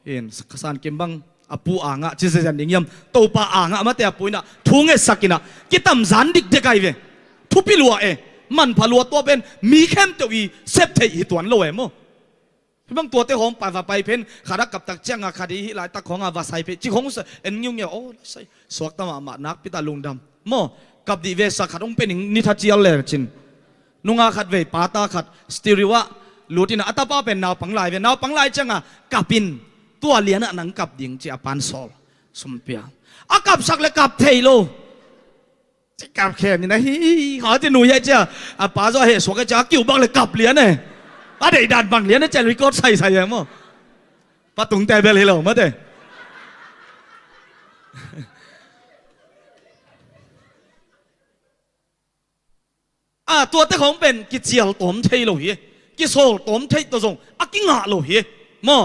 Hin, Sankim bang a pu a ngah ci zezan ding hiam. Topa a ngah mate a pu inah thu ngetsak inah kitam zan dikdek ai ve. Thupi lua e. Manpha lua tua pen mi khempeuh i sep theih hi tuan lo e maw. Hih bang tuate hong pai va pai pen khat a kap tak cianga khat i hih laitak hong a va sai phe ci hong sa en ngiungiau aw sai suakta mahmah nakpi ta lungdam. Maw kap dih ve sa khat hong pen ning ni tha cial le cin. Nunga khat vei pata khat stereo ah lut inah a tapa pen naupang lai ve naupang lai cianga kap in tua lianah nang kap ding ci a pan sawl sumpia a kapsak le kap thei lo. Ci kap khem inah hi kha ci nui heh cia a pa zaw a heh suak a cia a kiu bak le kap lian e. A deih dan bang lian e cia record saisai e maw. Pa tungte bel hi lo mate. A tuate khong pen kicial tawm thei lo hi. Kisawl tawm theih tawh zong a kingah lo hi. Maw.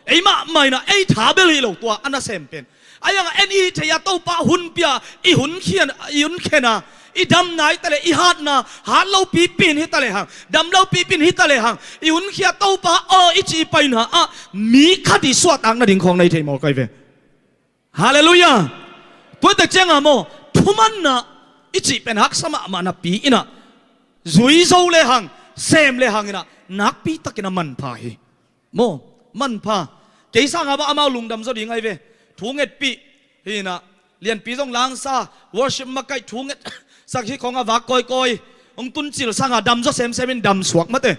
Eimah mah inah ei tha bel hi lo tua a nasem pen. A iangah en i hih theih a Topa hun pia i hun khian i hun khena i damna hi taleh i hatna hat lopi pin hi taleh hang dam lopi pin hi taleh hang i hun khia Topa aw i ci i paina ah mi khat i suahtak nading khawng na hi thei maw kai ve. Halleluiah. Tuaitak cianga maw thumanna i cih pen haksa mahmah napi inah zui zo le hang sem le hang inah nakpi takin a manpha hi. Maw manpha kei sanga bah amau lungdam zaw ding ai ve. Thu ngetpih hi inah lianpi zong langsa worship makaih thu nget sak hi khawng a vak kawikawi hong tuncil sanga dam zaw semsem in dam suak mate.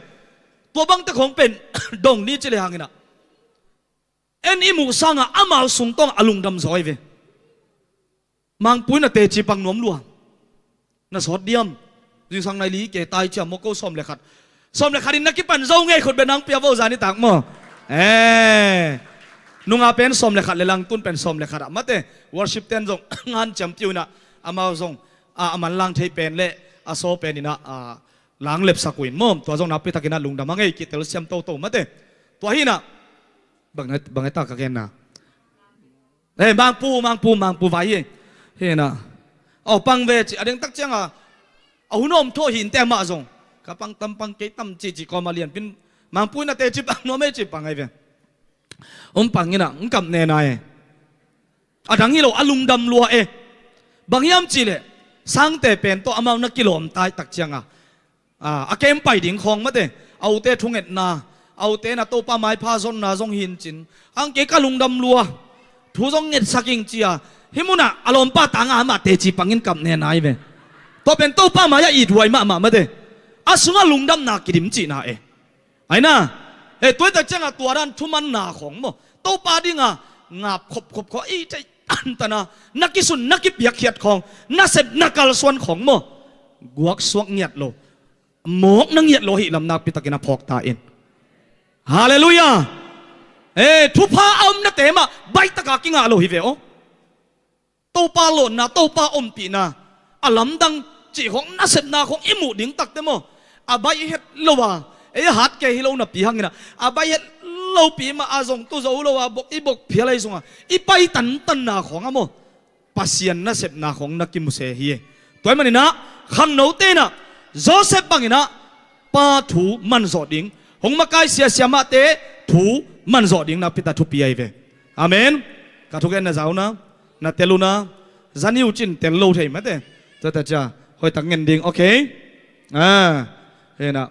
Tua bangte khawng pen dong ni ci le hang inah en i muh sanga amau sungtawng a lungdam zaw ai ve. Mangpui na teci pang nuam lua. Na sawt diam. Zingsang nai li ke tai ciam maw ko sawm le khat. Sawm le khat in na kipan zo ngei khut be nang pia vo zanitak maw. Eh. Nunga pen sawm le khat le lang tun pen sawm le khat ah mate. Worship ten zong ngan ciam piu inah amau zong a a man lang thei pen le a saw pen inah a lang lepsak uh in maw tua zong nakpi takin a lungdam a ngei kitel siam toto mate. Tua hi inah bang bang ta ka genna. Eh, mangpu mangpu mangpu vai hi. Hi inah aw pang ve ci a dengtak cianga a hun om thaw hi inte mah zong ka pang tam pang kei tam ci ci kawma lianpin mangpu inah teci pang nuam ei ci pang ai ve. Hong pang inah hong kap nena e. A dang hi lo a lungdam lua e. Bang hiam cihleh sangte pen tawh amau na kilawm tai tak cianga a kem pai ding khawng mate. A ute thungetna a ute na Topa maipha zonna zong hin cin ang kei ka lungdam lua. Thu zong ngetsak ing cia hih munah a lawmpa tanga amah teci pangin kap nena ai ve. Tua pen Topa mai-ah ithuai mahmah mate. A sungah lungdamna kidim cihna e. Aina. Eh, tuaitak cianga tua dan thumanna khawng maw Topa dinga ngap khopkhop khawng i theih tantana na kisun na kipiakkhiat khawng na sep na kalsuan khawng maw guaksuak ngiat lo mawk na ngiat lo ahih lam nakpi takin a phawk ta in. Halleluiah. Eh, thupha a omnate mah baihtaka kingah lo hi ve aw. Topa lawnna Topa ompihna a lamdang cih khawng nasepna khawng i muh ding takte maw a baih het lo a ei a hat kei hi lo napi hangin a baih het lopi mah a zong tu zo lo a bok i bok phial ahi zongah i pai tantanna khawng a maw Pasian nasepna khawng na kimu se hi. Tua ahih maninah khangnote inah Joseph banginah pa thu man zawh ding, hong makai sia siamahte thu man zawh ding nakpi tak thupi ahi ve. Amen. Ka thugen na za uh na, na tel uh na, za ni uh cin tel lo thei mate. Tua ta cia hoih tak ngen ding, okay. Ah, hena.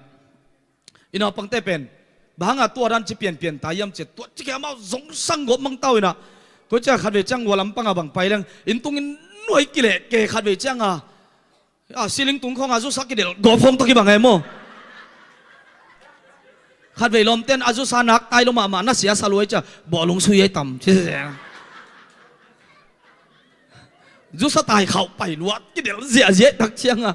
I naupangte pen bang hanga tua dan ci pianpian ta hiam ci a, tua ci kei amau zong sang gawp mang tau ina. Tua cia khatvei ciang hua lampanga bang pai leng inn tungin nuai kileh ke khatvei cianga, a, ceiling tung khawnga zusa kidelh gawp khawng tawh kibang e maw. Khatvei lawmten a zusa nak tai lo mahmah na sia sa luai cia bawhlung sui ei tam ci. Zusa tai khauh pai luat kidelh ziahziah tak cianga.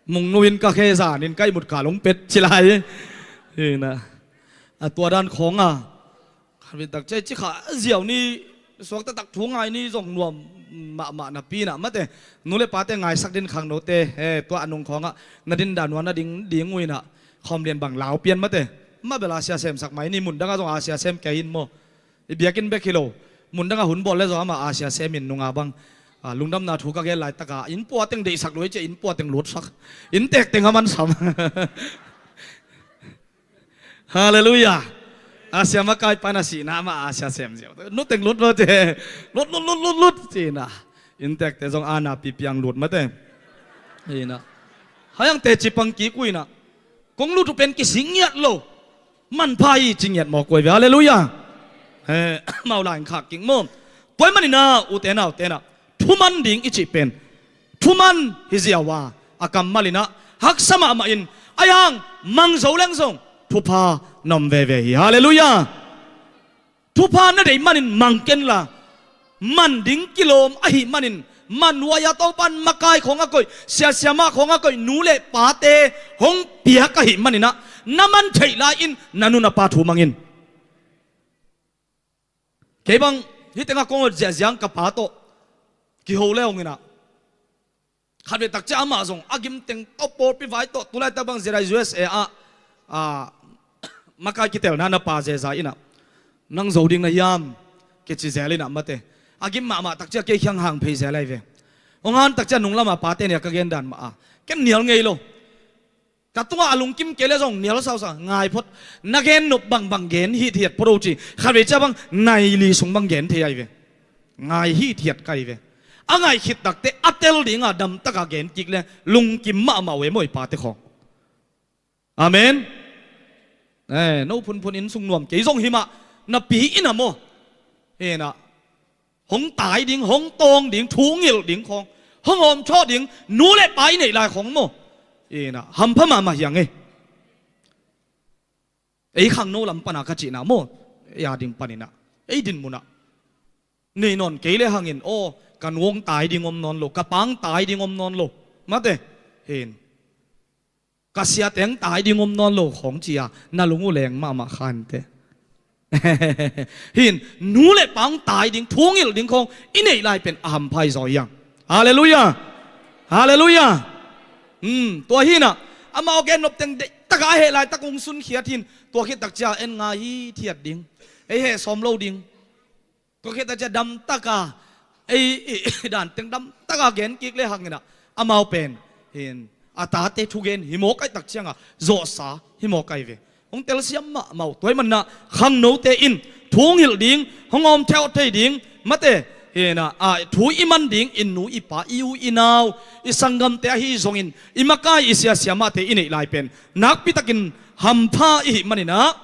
Mungnu in ka khe zanin ka ihmut kal hong pet ci lai. Hina. A tua dan khawnga khatvei tak cia ci kha ziau ni, suakta tak thu ngai ni zong nuam mahmah napi ina mate. Nu le pate ngaisak din khangnote, he, tua a nung khawngah na dindan uh a na ding ding uh ina khawm lian bang lau pian mate. Mah bel a sia semsak mai ni, mun dangah zong a sia sem kei in maw. I biakinn bek hi lo, mun dangah hun bawl le zong amah a sia sem in nunga bang, a, lungdamna thu ka gen laitaka inn pua teng deihsak luai cia inn pua teng lutsak, inn tek teng a mansam. Halleluiah. A sia makai pan a sihna amah a sia sem ziau, nu teng lut lo te, lut lut lut lut lut cina. Inn tekte zong a napipi ang lut mate. Hina. Hai ang teci pang kik uh ina. Kong lut uh pen kising ngiat lo. Manpha hi ci ngiat mawk uh ahi ve. Halleluiah. He, mau lai khak kik maw. Tua ahih manin ah, ute naute na, thuman ding i cih pen thuman hi ziau a, a kammal in ah haksa mahmah in, ahi hang mang zo leng zong thupha na om veve hi. Halleluiah. Thupha na deih manin mang kenla, man ding kilawm ahih manin, man uh a, Topa in makai khawng a koih, sia siamah khawng a koih nu le pate hong piak ahih manin ah, na man theih lai-in na nu na pa thu mang in. Kei bang hih tengah kong ot ziahziah ka pa tawh kiho le hong in ah, khatvei tak ciang amah zong a gimteng tawh pawlpi vai tawh, tulaitak bang zia lai U S A ah, ah, makai kitelna na pa zeza in ah, nang zo ding na hiam, kici zel in ah mate. A gim mahmah tak ciang kei kiang hang phei zel ahi ve. Hong han tak ciang nung lamah pate nih a ka gen dan mah a, ken nial ngei lo. Ka tungah a lungkim kei le zong nial sausa ngai phot. Na gen nop bangbang gen hithiat phot o ci. Khatvei ciang bang nai li sung bang gen thei ahi ve. Ngai hithiat ka hi ve. A ngaih khit takte a tel dinga damtaka gen kik le lungkim mahmah uh e maw i pate khawng. Amen. Eh, no phunphun inn sung nuam kei zong hi mah, na pi in ah maw. Hina. Hong tai ding, hong tawng ding, thu ngilh ding khawng, hong hawmthawh ding nu le pa i neih lai khawng maw, ina hampha mahmah hi ang e. Ei khangno lam pana ka cihna maw, ei a ding panin ah, ei din mun ah nei nawn kei le hangin, aw, ka nu hong tai ding om nawn lo, ka pa hong tai ding om nawn lo, mate, hin. Ka siate hong tai ding om nawn lo khawng ci-a na lung uh leng mahmah kha inteh. Hin, nu le pa hong tai ding, thu ngilh ding khawng i neih lai pen a hampha hi zaw hi ang. Halleluiah. Halleluiah. Hmm, tua hi in ah, amau gen nop teng deih taka a heh laitak hong sunkhiat hin, tua khit tak cia en ngai hithiat ding, ei heh sawm lo ding. Tua khit a cia damtaka ei, ei, ei dan teng damtaka gen kik le hangin ah, amau pen hin a tate thugen hi mawk ahih tak cianga zawhsa hi mawk ahi ve. Hong telsiam mahmah uh. Tua ahih manin ah khangnote in thu ngilh ding, hong hawmthawh thei ding, mate, hin ah, a, thu i man ding, i nu i pa, i u i nau, i sanggamte ahi zongin, i makai i sia siamahte i neih lai pen nakpitakin hampha i hih manin ah,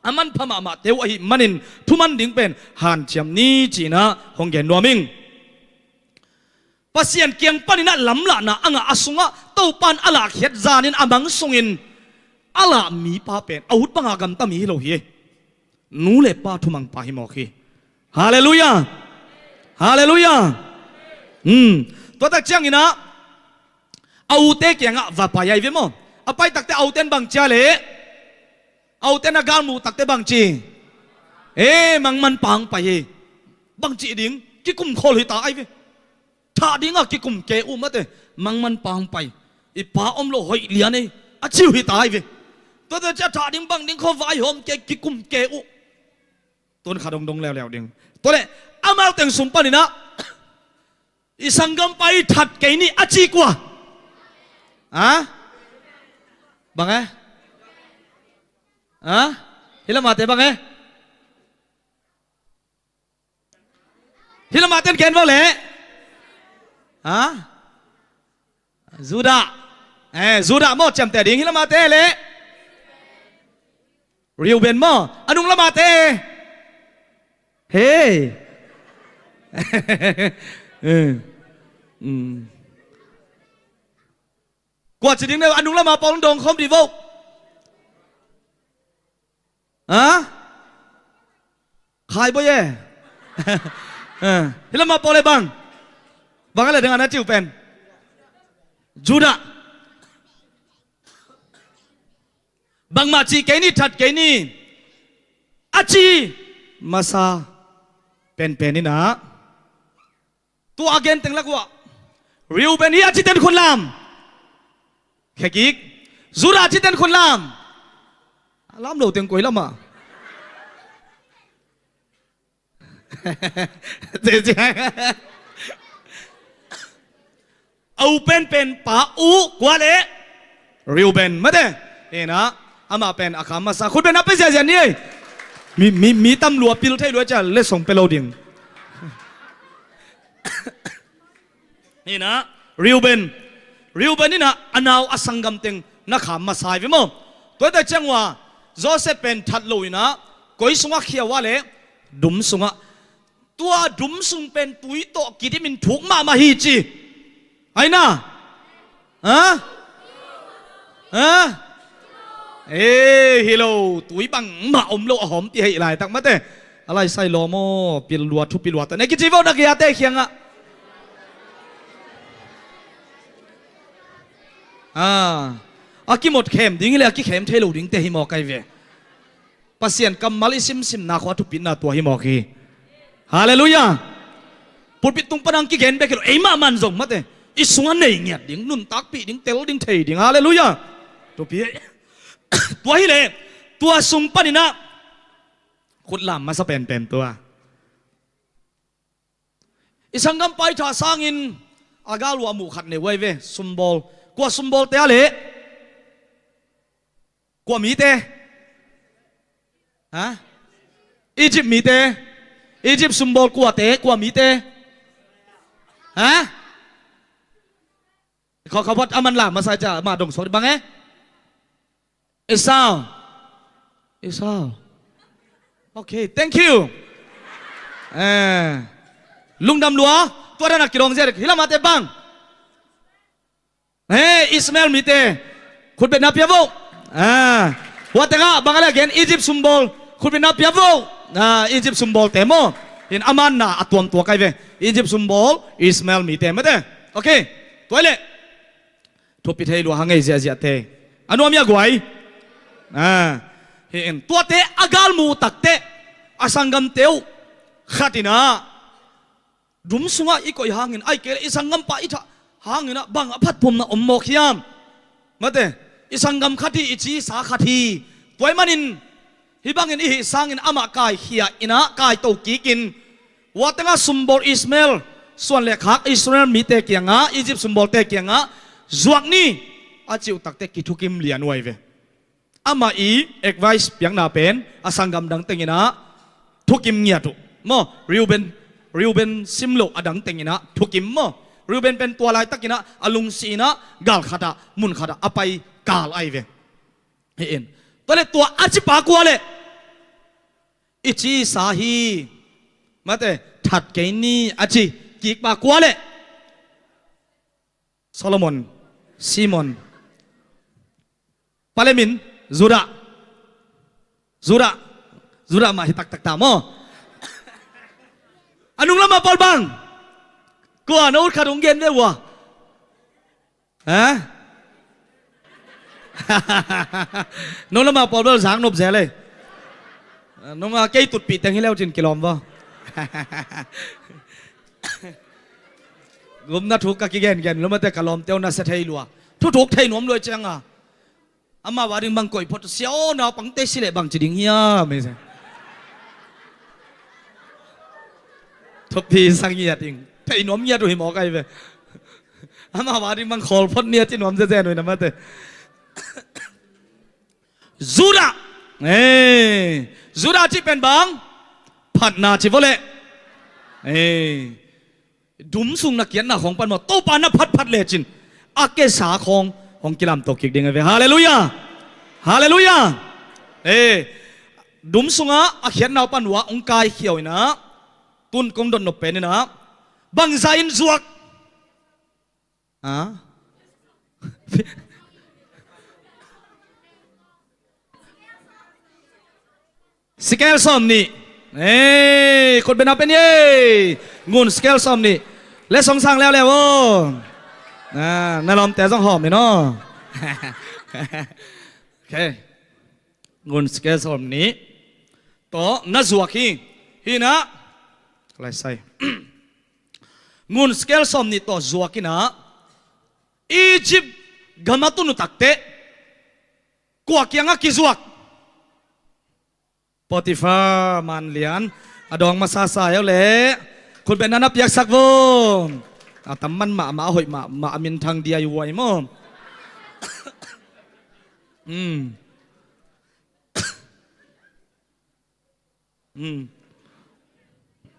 a manpha mahmahte uh ahih manin thuman ding pen hanciam ni ci-in ah hong gen nuam ing. Pasian kiang panin ah lamlahna a ngah a sungah Topa in a lahkhiat zanin a mang sungin a lah mipa pen a ut banga gamta mi hi lo hi. Nu le pa thumangpa hi mawk hi. Halleluiah. Halleluiah. Hmm. Tua tak ciangin ah a ute kiangah va pai ahi ve maw. A pai takte a ute in bang cia leh, a ute na galmuh takte bang ci? E, mangmanpa hong pai hi. Bang cih ding, kikum khol hi ta ahi ve. Thah dinga kikum ke uh mate, mangmanpa hong pai. I pa om lo hoih lian ei, a ci uh hi ta ahi ve. Tuate cia thah ding bang ding khaw vaihawm ke, kikum ke uh. Tun kha dongdong leuleu ding. Tua leh amau teng sung panin ah, i sanggampa i that kei ni a ci kua? Ha? Bang e? Ha? Hih lamate bang e? Hih lamate gen bang le? Ha? Judah. Eh, Judah maw, ciamteh ding, hih lamate le? Reuben maw, a nung lamate? Hei. Eh. Mm. Kua ci ding ne, a nung lama pawl dong khawm dih vo. Ha? Khai bawi e. Eh, hih lama pawl e bang. Bang a le ding a na ciu pen. Judah. Bangmah cih kei ni, that kei ni, a ci masa penpen in ah, tua a gen teng lak uah Reuben hi a ci ten khut lam. Khekik. Judah a ci ten khut lam. A lam lo teng koi lamah. A u penpen pa uh kua le? Reuben mate. Ina, amah pen a kham masa. Khut beng na pe ziahziah ni ei. Mi, mi, mi tam lua pil thei lua cia le song pe lo ding. Ina, Reuben. Reuben ina a nau a sanggam teng na kham masa hi ve maw. Tua hi ta ciang ua Joseph pen that lo ina koi sungah khia ua le? Dum sungah. Tua dum sung pen tui tawh kidimin thuk mahmah hi ci. Aina? Ha? Ha? Eh, hi lo, tui bangmah om lo a hawmpi hei laitak mate. A lai sai lawm aw, pil lua, thupi lua ta ne kici vo na kiate khiangah. Ah, a kimot khem ding hi le a kikhem thei lo dingte hi mawk ai ve. Pasian kammal i simsimna khua thupitna tua hi mawk hi. Halleluiah. Pulpit tung pan hong kigen bek hi lo, eimah man zong mate i sungah nei ngiat ding, nuntakpih ding, tel ding, thei ding. Halleluiah. Thupi. Tua hi le, tua sung paninah khutlam masa penpen tua. I sanggampa i thah sangin a gal uh a muh khat nei uh ai ve, sumbawl. Kua sumbawlte a leh? Kua mite? Ha? Egypt mite? Egypt sumbawl kuate, kua mite? Ha? Khaukhauphat a man lam masa cia mah dong suak bang e? Esau. Esau. Okay, thank you. Eh, lungdam lua. Tua dana kidong zia dek hi lamate bang. He, Ismael mite. Khutbetna pia vo. Ah, hua tengah bang a le gen Egypt sumbawl. Khutbetna pia vo. Ah, Egypt sumbawlte maw. In a manna a tuamtuak ai ve. Egypt sumbawl Ismael mite mate. Okay. Tua le. Thupi thei lua hang ei ziahziahte. A nuam ia guai. Ah, hi in tuate a galmu takte a sanggamte uh khatinah dum sungah i koih hangin ai kei le i sanggampa i thah hanginah bang a phatpumna om mawk hiam? Mate, i sanggam khat hi, i cisa khat hi. Tua ahih manin hih bangin i hih sangin amah kaikhia inah kaito kikin, hua tengah sumbawl Ismael, suan le khak Israel mite kiangah, Egypt sumbawlte kiangah zuak ni a cih uh takte kithukim lian uh ai ve. Amah i advice piakna pen a sanggam dang tenginah thukim ngiat uh maw. Reuben, Reuben sim loh a dang tenginah thukim maw. Reuben pen tua laitakinah a lungsi inah gal khatah, mun khatah a pai kal ai ve. Hi in. Tua le tua a cipa kua le? I cisa hi. Mate, that kei ni a ci kikpa kua le? Solomon, Simon. Palemin, Judah. Judah. Judah mah hi taktak ta maw. A nung lamah pawl bang. Kua na ut khat hong gen ve ua. Ha? Nung lamah pawl bel zak nop zel ei. Nung a kei tutpih teng hi leu cin kilawm va. Gumna thuk ka kigengen lumate ka lawmte uh na sia thei lua. Thuthuk thei nuam lua cianga amau a ding bang koih phot sia aw, naupangte si leh bang ci ding hiam ei se. Thupi sang ngiat ing. Thei nuam ngiat uh hi mawk ai ve. Amau a ding bang khawl phot nia ci nuam zezen uh hi na mate. Judah. Eh, Judah cih pen bang phatna ci vawleh. Eh, dum sung na kiatna khawng pan maw, Topa na phatphat lecin a kesa khawng hong kilamto kik ding a ve. Halleluiah. Halleluiah. Eh, dum sungah a khiatna uh pan uh ah hong kaikhia uh inah, tun kong dot nop pen inah, bangza in zuak? Ha? Sikel sawm nih. Ei, khut bena pen ye. Ngun sikel sawm nih. Le song sang leuleu aw. Na, na lawmte zong hawm in aw. Okay. Ngun sikel sawm nih tawh na zuak hi. Hi inah, lai sai. Ngun sikel sawm nih tawh zuak inah, Egypt gam a tun uh takteh kua kiangah kizuak? Potifar manlian. A dawng masa sa eu leh khut bena na piaksak vo. A tam man mahmah, a hoih mahmah, a minthang D I Y maw. Hmm. Hmm.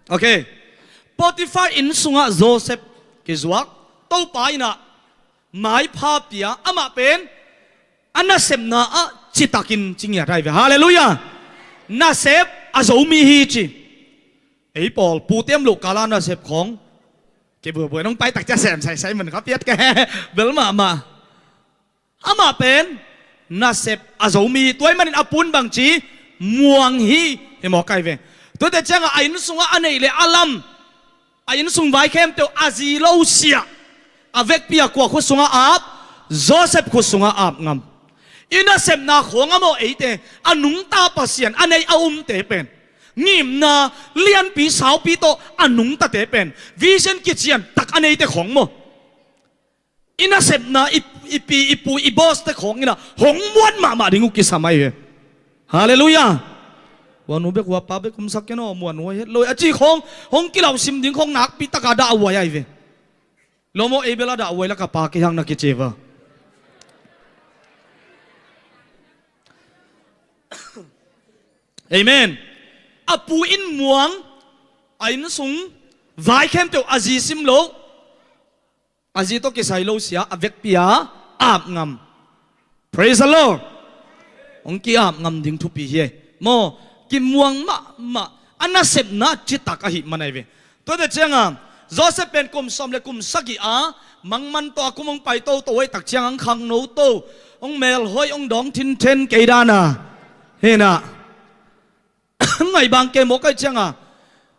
Okay. Potifar inn sungah Joseph kizuak. Topa inah maipha pia, amah pen a nasepna ah citakin ci ngiat ahi ve. Halleluiah. Nasep a zo mi hi ci. Ei pawl pute om loh kala nasep khawng kibuabuai nong paitak cia sem saisai man kha piat ka he. Bel mahmah. Amah pen nasep a zo mi hi. Tua ahih manin a pu in bangci, muang hi, hi mawk ahi ve. Tuate ciangah a inn sungah a neih le a lam, a inn sung vai khempeuh a zi lo siah, a vekpi-a kua khut sungah ap? Joseph khut sungah ap ngam. I nasepna khawng a maw, eite a nungta Pasian a nei a umte pen, ngimna lianpi saupi tawh a nungtate pen, vision kician tak a neite khawng maw, i nasepna, i, i pi, i pu, i boss te khawng inah hong muan mahmah ding uh kisam ahi ve. Halleluiah. Hua nu bek, hua pa bek omsak ken aw, muan hua het lo a ci khawng, hong kilauhsim ding khawng nakpi taka dahhuai ahi ve. Lo maw, ei bel a dahhuai lak a pa kei hang na kici va. Amen. A pu in muang, a inn sung vai khempeuh a zi sim lo, a zi tawh kisai lo sia, a vekpi-a ap ngam. Praise the Lord. Hong ki-ap ngam ding thupi hi ei. Maw, kimuang mahmah, a nasepna citak ahih man ahi ve. Tuate cianga Joseph pen kum sawm le kum sagih a mangman tawh a kum hong pai toto ahih tak cianga hong khangno to, hong melhoih, hong dawng thinthen kei dana. Hinah. Ngaih bang kei mawk ahih cianga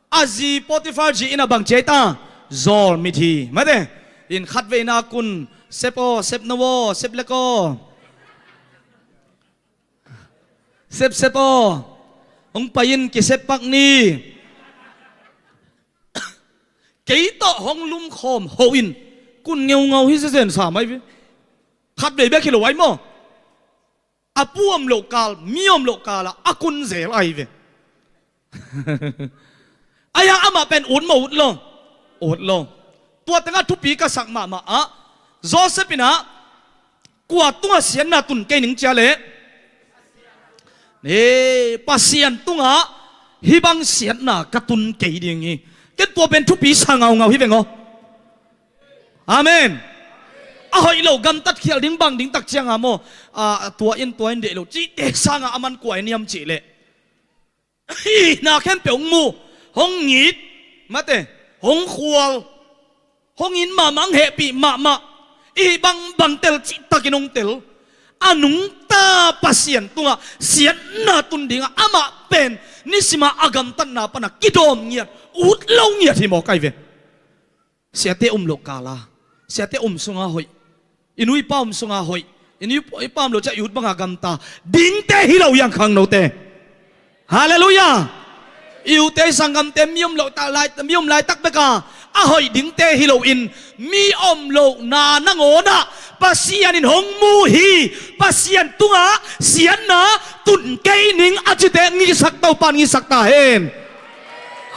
a zi Potifar zi inah bang ci ahi ta? Zawlmit hi. Mate, in khatveina kun sep aw, sep no aw, sep lek aw, sep sep aw, hong pai in kisep pak ni. Kei tawh hong lumkhawm ho in kun ngeungau hi zezen sa mai ve. Khatvei bek hi lo ai maw. A pu om loh kal, mi om loh kal ah a kun zel ahi ve. Ahi hang amah pen ut maw, ut lo? Ut lo. Tua tengah thupi ka sak mahmah ah, Joseph inah kua tungah siatna tun kei ning cia leh, e, Pasian tungah hih bang siatna ka tun kei ding hi. Ken tua pen thupi sa ngaungau hi veng aw. Amen. A hoih lo gamtat khial ding bang ding tak cianga maw, a, tua in tua in deih lo cihte sanga a man kua in hiam cih leh, hihna khempeuh hong mu, hong ngit, mate, hong khual, hong it mahmah, hong hehpih mahmah, i hih bangbang tel cihtakin hong tel. A nungta Pasian tungah siatna tun dingah amah pen nisima a gamtatna pana kidawm ngiat, ut lo ngiat hi mawk ahi ve. Siate um loh kala, siate um sunga hoih, i nu i pa um sunga hoih, i nu i pa um loh ciah i ut banga gamta dingte hi lo hiang khangnote. Halleluiah. I ute i sanggamte mi om loh ta lai, mi om laitak beka a hoih dingte hi loin, mi om lohna nangawnah Pasian in hong mu hi. Pasian tungah siatna tun kei ning a cite ngihsak, Topa in ngihsak ta hen.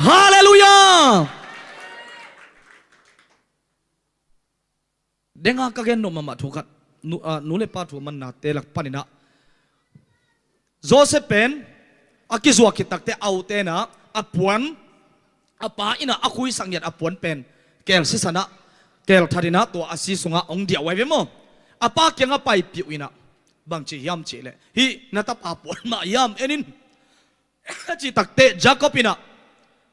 Halleluiah. Denga ka gen nop mahmah thu khat, nu, a, nu le pa thu a mannate lak paninah Joseph pen a kizuak khit takteh a ute in ah a puan, a pa in ah a khuisak ngiat a puan pen keel sisan ah, keel that in ah tua a si sungah hong diah uh ahi ve maw. A pa kiangah paipih uh in ah, bang ci hiam cih leh, "Hih na tapa puan mah hiam, en in," a cih takteh Jacob in ah,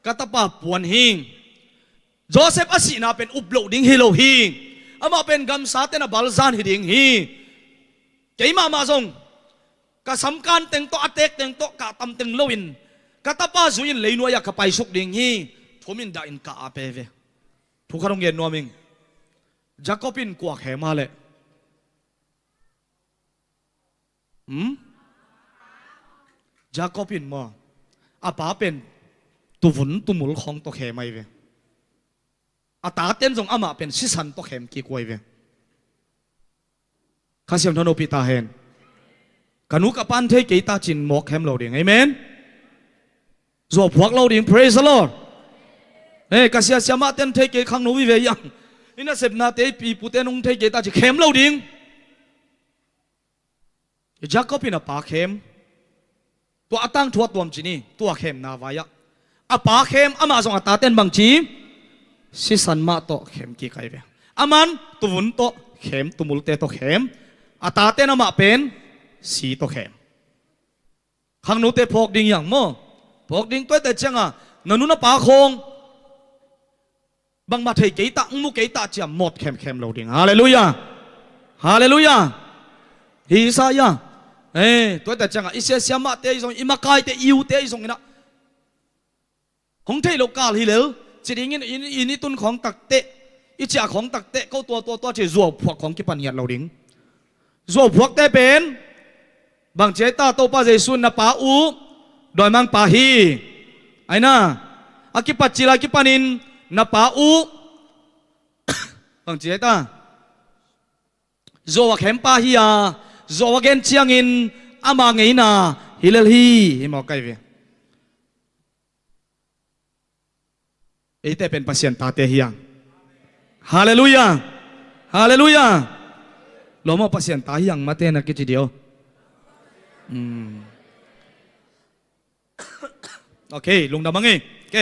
"Ka tapa puan hi. Joseph a sihna pen up loh ding hi lo hi. Amah pen gamsate na balzan hi ding hi. Keimah mah zong ka samkan teng tawh, a teek teng tawh kah tam teng loin ka tapa zui-in leinuai-ah ka paisuk ding hi." Thum in dah in kah a pe ve. Thu khat hong gen nuam ing. Jacob in kua khem a leh? Hmm? Jacob in maw, a pa pen tuvun tumul khawng tawh khem ahi ve. A taten zong amah pen sisan tawh khem kik uh ahi ve. Kha Siangtho nopih ta hen. Ka nu ka pa'n thei kei ta ci-in mawk khem lo ding. Amen. Zuau phuak lo ding. Praise the Lord. Eh, ka sia siamahten thei kei, khangno vive hiang. I nasepnate i pi i pute'n hong thei kei ta ci khem lo ding. Jacob in a pa khem. Tua a tangthu a tuam ci ni, tua khemna vai-ah. A pa khem, amah zong a taten bang ci? Sisan mah tawh khem kik ahi ve. Aman tuvun tawh khem, tumulte tawh khem. A taten amah pen si tawh khem. Khangnote phawk ding hiang maw. Phawk ding. Tuate ciangah na nu na pa khawng bangmah thei kei ta, hong mu kei ta ci-a mawt khemkhem lo ding. Halleluiah. Halleluiah. Hi sa ia. Eh, tuate ciangah i sia siamahte ahi zong, i makaite, i ute ahi zong in ah, hong theih loh kal hi lel ci dingin, i, i, i tun khawng takteh, i ciah khawng takteh, ko tua, tua, tua ci zuau phuak khawng kipan ngiat lo ding. Zuau phuakte pen bang ci ahi ta? Topa Jesu in na pa uh dawimangpa hi. Ahi na, a kipat cil a kipanin na pa uh bang ci ahi ta? Zuau a khempa hi a, zuau a gen ciangin ama ngeina hi lel hi, hi mawk ahi ve. Eite pen Pasian tate hi hang. Halleluiah. Halleluiah. Lawm aw, Pasian ta hi hang mate na kici dih aw. Hmm. Ok, lungdam hang ei. Ok,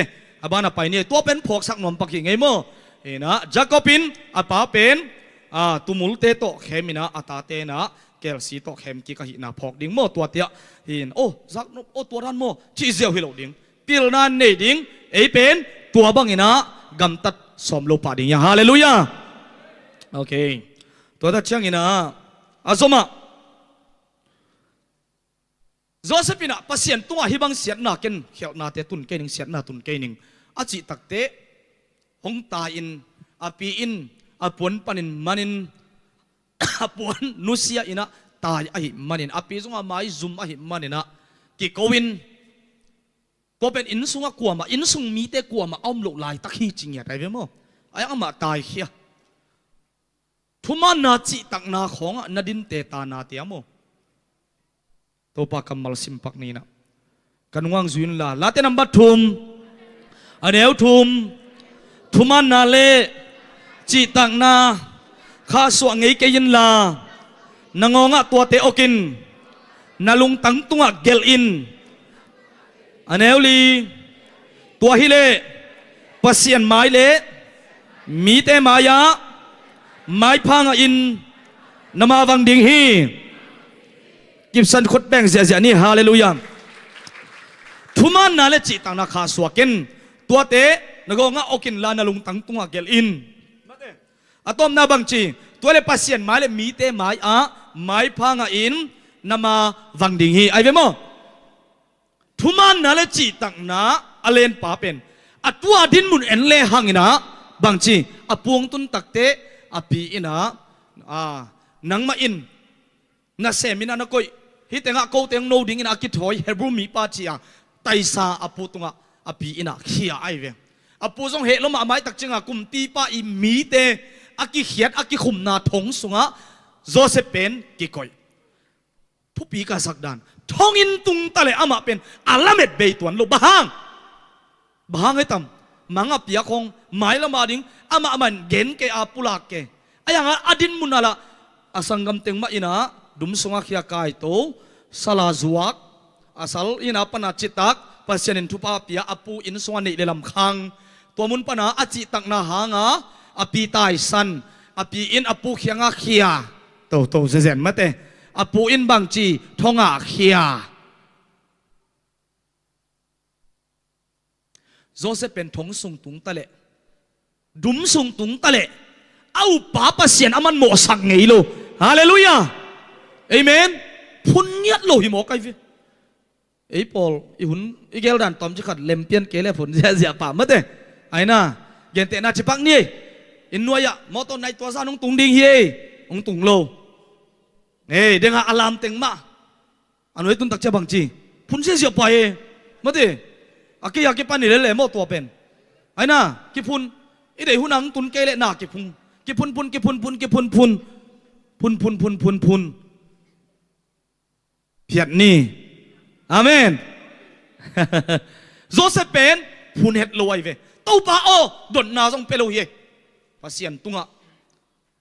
a ban a pai ni. Tua pen phawksak nuam pak hi ngei maw. Hi na, Jacob in a pa pen, ah, tumulte tawh khem in ah, a tate in ah kelsi tawh khem kik ahihna phawk ding maw. Tua tiah hi in, oh, zak nop, oh, tua dan maw, cih ziau hi lo ding. Pilna nei ding, ei pen tua bang in ah gamtat sawm lo pah ding hi hang. Halleluiah. Ok. Tua tak ciangin ah, a zom ah, Joseph in ah Pasian tungah hih bang siatna ken khialhnate tun kei ning, siatna tun kei ning a cih takteh, hong tai in, a pi in a puan panin manin, a puan nusia in ah tai ahih manin, a pi zong a maizum ahih manin ah kiko in, tua pen inn sungah kuamah, inn sung mite kuamah a om loh laitak hi ci ngiat ahi ve maw. Ai, amah taikhia. Thumaanna cihtakna khawngah na dinte ta na tia maw. Topa kammal simpak ni in ah. Ka nungang zui inla, Late nambat thum, a neu thum. Thumaanna le cihtakna khahsuah ngei kei inla, na ngawngah tuate okin, na lungtang tungah gelh in. A neu li. Tua hileh Pasian mai le mite mai-ah maipha ngahin na ma vang ding hi. Kipsan khut beng ziahziah ni. Halleluiah. Thumaanna le cihtakna khahsuah ken, tuate na ngawngah okinla na lungtang tungah gelh in. A tawpna bang ci? Tua le Pasian mai le mite mai-ah maipha ngahin na ma vang ding hi. Ahi ve maw? Thumaanna le cihtakna a lenpa pen a tua dinmun en le hang in ah bang ci? A puang tun takteh a pi in ah, a, nangmah in nasem in ah na koih, hih tengah ko teng no dingin a kithawi Hebrew mipa ci-a taisa a pu tungah a pi in ah khia ahi ve. A pu zong heh lua mahmah, a maitak ciangah kumpipa i mite a kikhiat, a kikhumna thong sungah Joseph pen kikoih. Thupi ka sak dan, thonginn tung ta le amah pen a lamet bei tuan lo. Bang hang? Bang hang hiam? Mang a piak hong, mailam a ding, amah man gen kei a, pulak kei. Ahi hangah a dinmun ah lah a sanggam teng mah in ah dum sungah khia, kaito, sala zuak, A sal inn a pana citak, Pasian in thupha pia, a pu inn sungah neih le lamkhang. Tua mun pana a cihtakna hanga a pi taisan, a pi in a pu kianga khia. Toto zezen mate. A pu in bangci thonga khia. Joseph pen thong sung tung taleh, dum sung tung taleh, a uppa Pasian aman mawhsak ngei lo. Halleluiah. Amen. Phun ngiat lo hi mawk ai ve. Ei pawl i hun i geldan tawm ci khat lempian kei le phun ziahziah pah mate. Aina, gentehna cipak ni ei. Inn nuai-ah mawtaw nai tua zan hong tung ding hi ei. Hong tung lo. Ei, denga a lam teng mah. A nuai tuntak cia bangci phun ziahziah pah e. Mate. A kei a kipan hi lele maw tua pen. Aina, kiphun. I deih hun ang tun kei le na kiphun. Kiphun phun, kiphun phun, kiphun phun. Phun phun phun phun phun. Phiat ni. Amen. Joseph pen phun het lo ai ve. Topa aw, dotna zong pe lo hi. Pasian tungah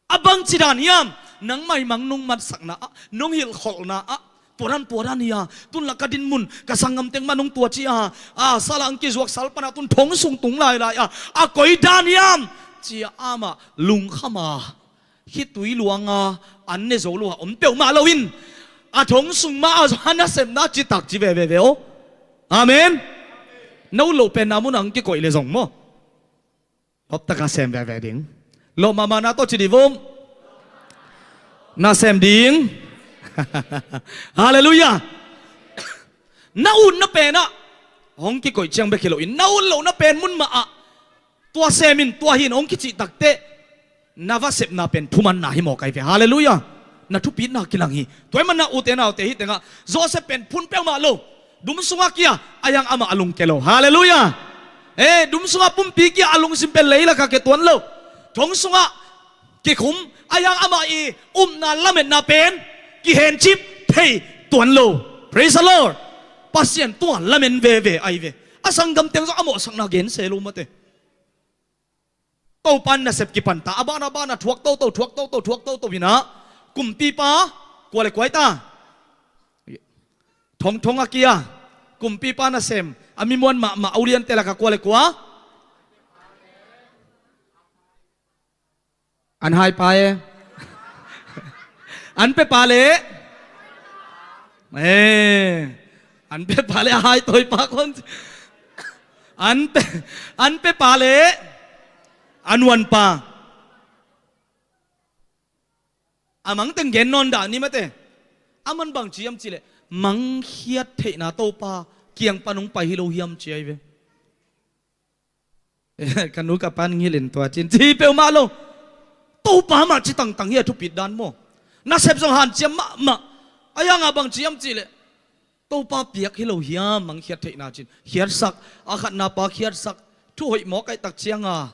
a bangci dan hiam? Nangmah i mang nong matsakna ah, nong hilhkholhna ah, tua dan tua dan hi a, tun la ka dinmun, ka sanggam teng mah nong tua ci a, a sal ang kizuak sal pana tun thong sung tung lailai a, a koi dan hiam? Cia amah lungkham a, khitui luanga an ne zo lo a om peuhmah loin a thong sung mah a zong a nasepna citak ci veve ve aw. Amen. Na ut loh penna mun ang kikoih le zong maw, hoptaka sem veve ding. Loh mahmahna tawh ci dih vum. Na sem ding. Halleluiah. Na utna penah hong kikoih ciang bek hi loin na ut lohna pen mun mah ah tua semin tua hin hong kicih takteh na va sepna pen thumanna hi mawk ai ve. Halleluiah. Na thupitna kilang hi. Tua hi manah ute naute hih tengah Joseph pen phun peuhmah lo. Dum sungah kia, a hiang amah a lungke lo. Halleluiah. Eh, dum sungah pumpi kia a lungsim pen leilakah ke tuan lo. Thong sungah kikhum, a hiang amah i upna lametna pen kihencip thei tuan lo. Praise the Lord. Pasian tua lamen veve ai ve. A sanggam teng zong a mawhsakna gense lo mate. Topa in nasep kipanta, a ban a ban a thuak toto, thuak toto, thuak toto inah kumpipa kua le kua hi ta? Thong thong a kia kumpipa nasem a mimuan mahmah a uliante laka kua le kua? An haipa e. An pepa le. Eh. An pepa le a haitawipa kon. An pe, an pepa le a nuanpa. A mangteng gen nawn dah ni mate. A man bang ciam cileh mangkhiat theihna Topa kiang pan hong pai hi lo hiam ci ai ve. Ka nu ka pan ngilin tua cin ci peuhmah lo. Topa mah ci tangtang hi a thupit dan maw? Nasep zong hanciam mahmah. A hiangah bang ciam cileh Topa piak hi lo hiam mangkhiat theihna cin. Khiatsak, a khatna pa khiatsak. Thu hoih mawk aih tak cianga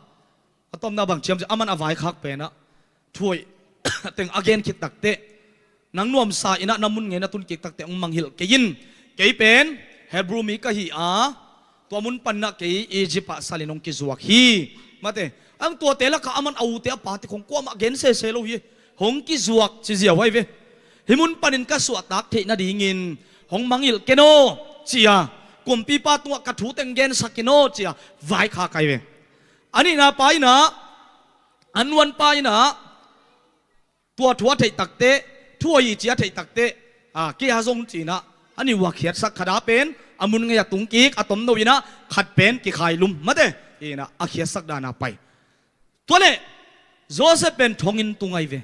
a tomna bang ciam ci a man a vaikhak penah thu hoih teng a gen khit takteh nang nuamsa inah na mun ngei na tun kik takteh hong mangngilh kei in. Kei pen Hebrew mi ka hi a, tua mun panah kei Egypt ah salin hong kizuak hi. Mate, ang tuate lakah a man a ute a pate khong kuamah gen sese lo hi. Hong kizuak ci ziau ai ve. Hih mun panin ka suahtak theih nadingin hong mangngilh ken aw ci-a, kumpipa tungah ka thu teng gensak in aw ci-a vaikhak ai ve. A nihna pa inah, a nuanpa inah tua thu a theih takteh, thu a i ci a theih takteh, a, kei a zong ci inah a nih uh a khiatsak khat a pen a mun ngei a tungkik a tomno inah khat pen kikhailum mate inah a khiatsak dana pai. Tua leh Joseph pen thonginn tung ai ve.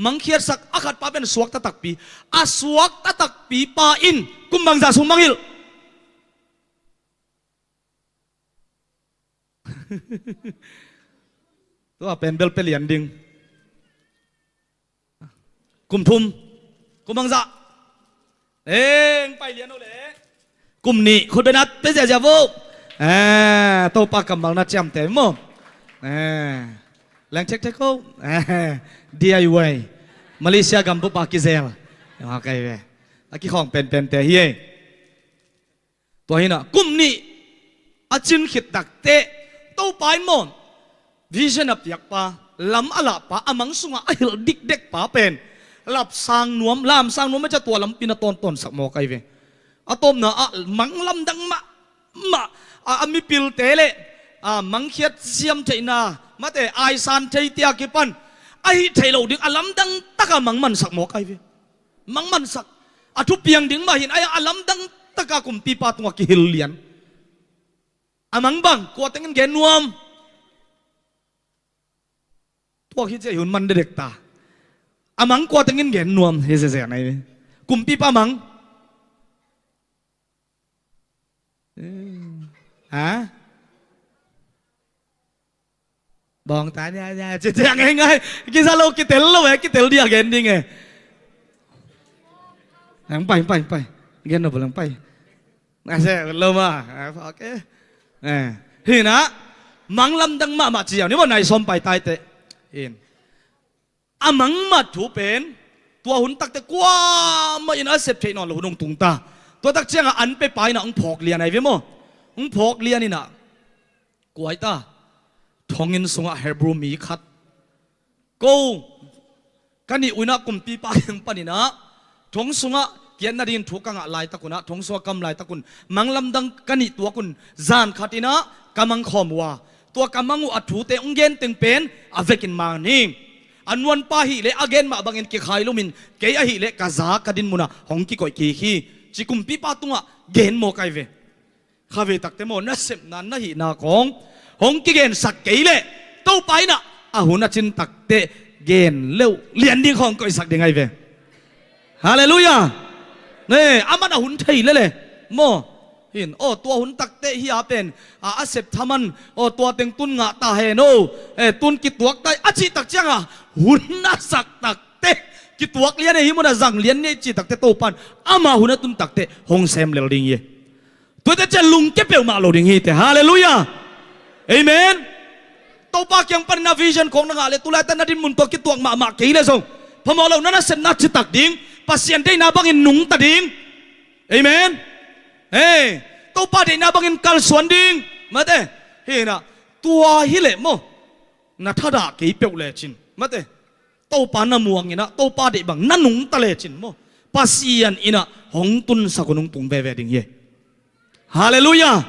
Mangkhiatsak a khatpa pen suakta takpi. A suakta takpi pa in kum bangzah sung mangngilh? Tua pen bel pia lian ding. Kum thum. Kum bangzah? Eng pai lian o le. Kum nih. Khut beng a pia ziazia vo. Eh, Topa kammal na ciamte maw? Eh, leng thekthek o. Eh, D I Y. Malaysia gam bup a kizel. Eng a kai ve. A kikhawng penpente hi ei. Tua hinah kum nih a cin khit takteh Topa in maw, vision a piakpa, lam a lahpa, a mang sungah a hilh dikdekpa pen lapsang nuam, lamsang nuam a cia tua lampi na tawntawnsak mawk ai ve. A tawpna ah mang lamdang mahmah a, a mipilte le a mangkhiat siam theihna, mate, aisan thei tia kipan ahi theih loh ding a lamdang taka mang mansak mawk ai ve. Mang mansak. A thupiang ding mah hin ai a lamdang taka kumpipa tungah kihil lian. A mang bang kua tengin gen nuam? Tuak hi ciah hun man dedek ta. A mang kua tengin gen nuam hi zezia nai ve. Kumpipa mang. Ha? Bawng ta nia nia ci ciah ngai ngai. Kisa lo kitel lo e, kitel dia gen ding e. Ang pai pai pai. Gen no bolang pai. Nase lo ma. Okay. Eh, hina mang lamdang mahmah ci-a ni maw, nai sawm pai taite. In a mangmah thu pen tua hun takte kuamah in a sep theih nawn lo hun hong tung ta. Tua tak ciangah an pepa inah hong phawk lian ai ve maw? Hong phawk lian inah kuai ta. Thonginn sungah Hebrew mi khat, ko ka nih uh inah kumpipa kiang paninah thong sungah kiat nadingin thu ka ngah laitak unah, thong sungah kam laitak un mang lamdang ka nih tuak un, zan khat inah ka mangkhawm uh a, tua ka mang uh a thute hong gen teng pen a vekin man hi. A nuanpa ahih leh a gen mah bangin kikhai lomin kei ahih leh ka za ka din munah hong kikoih kik hi, ci kumpipa tungah gen mawk ai ve. Khavei takte maw, nasepna na hihna khawng hong kigensak kei leh Topa inah a hun a cin takte gen leuh lian ding khawng koihsak ding ai ve. Halleluiah. Ne, aman a hun thei lele maw? Hin aw, tua hun takte hi a pen a, a sep thaman, aw, tua teng tun ngah ta hen o, e, tun kituak ta hi a cih tak cianga hun a sak takte, kituak lian e, hi munah zang lian ni e cih takte Topan ama hun a tun takte hong sem lel ding hi. Tuate ciah lungke peuhmah lo ding hi te. Halleluiah. Amen. Topa kiang panin a vision khawng na ngah le tulaita na dinmun tua kituak mahmah kei le zong phamawh lo, na nasepna citak ding, Pasian deihna bangin nungta ding. Amen. Hei, Topa deihna bangin kalsuan ding. Mate, hinah tua hileh maw, na thadah kei peuh lecin, mate, Topa na muang inah Topa deih bang na nungta lecin maw, Pasian inah hong tunsak un hong tung veve ding hi. Halleluiah.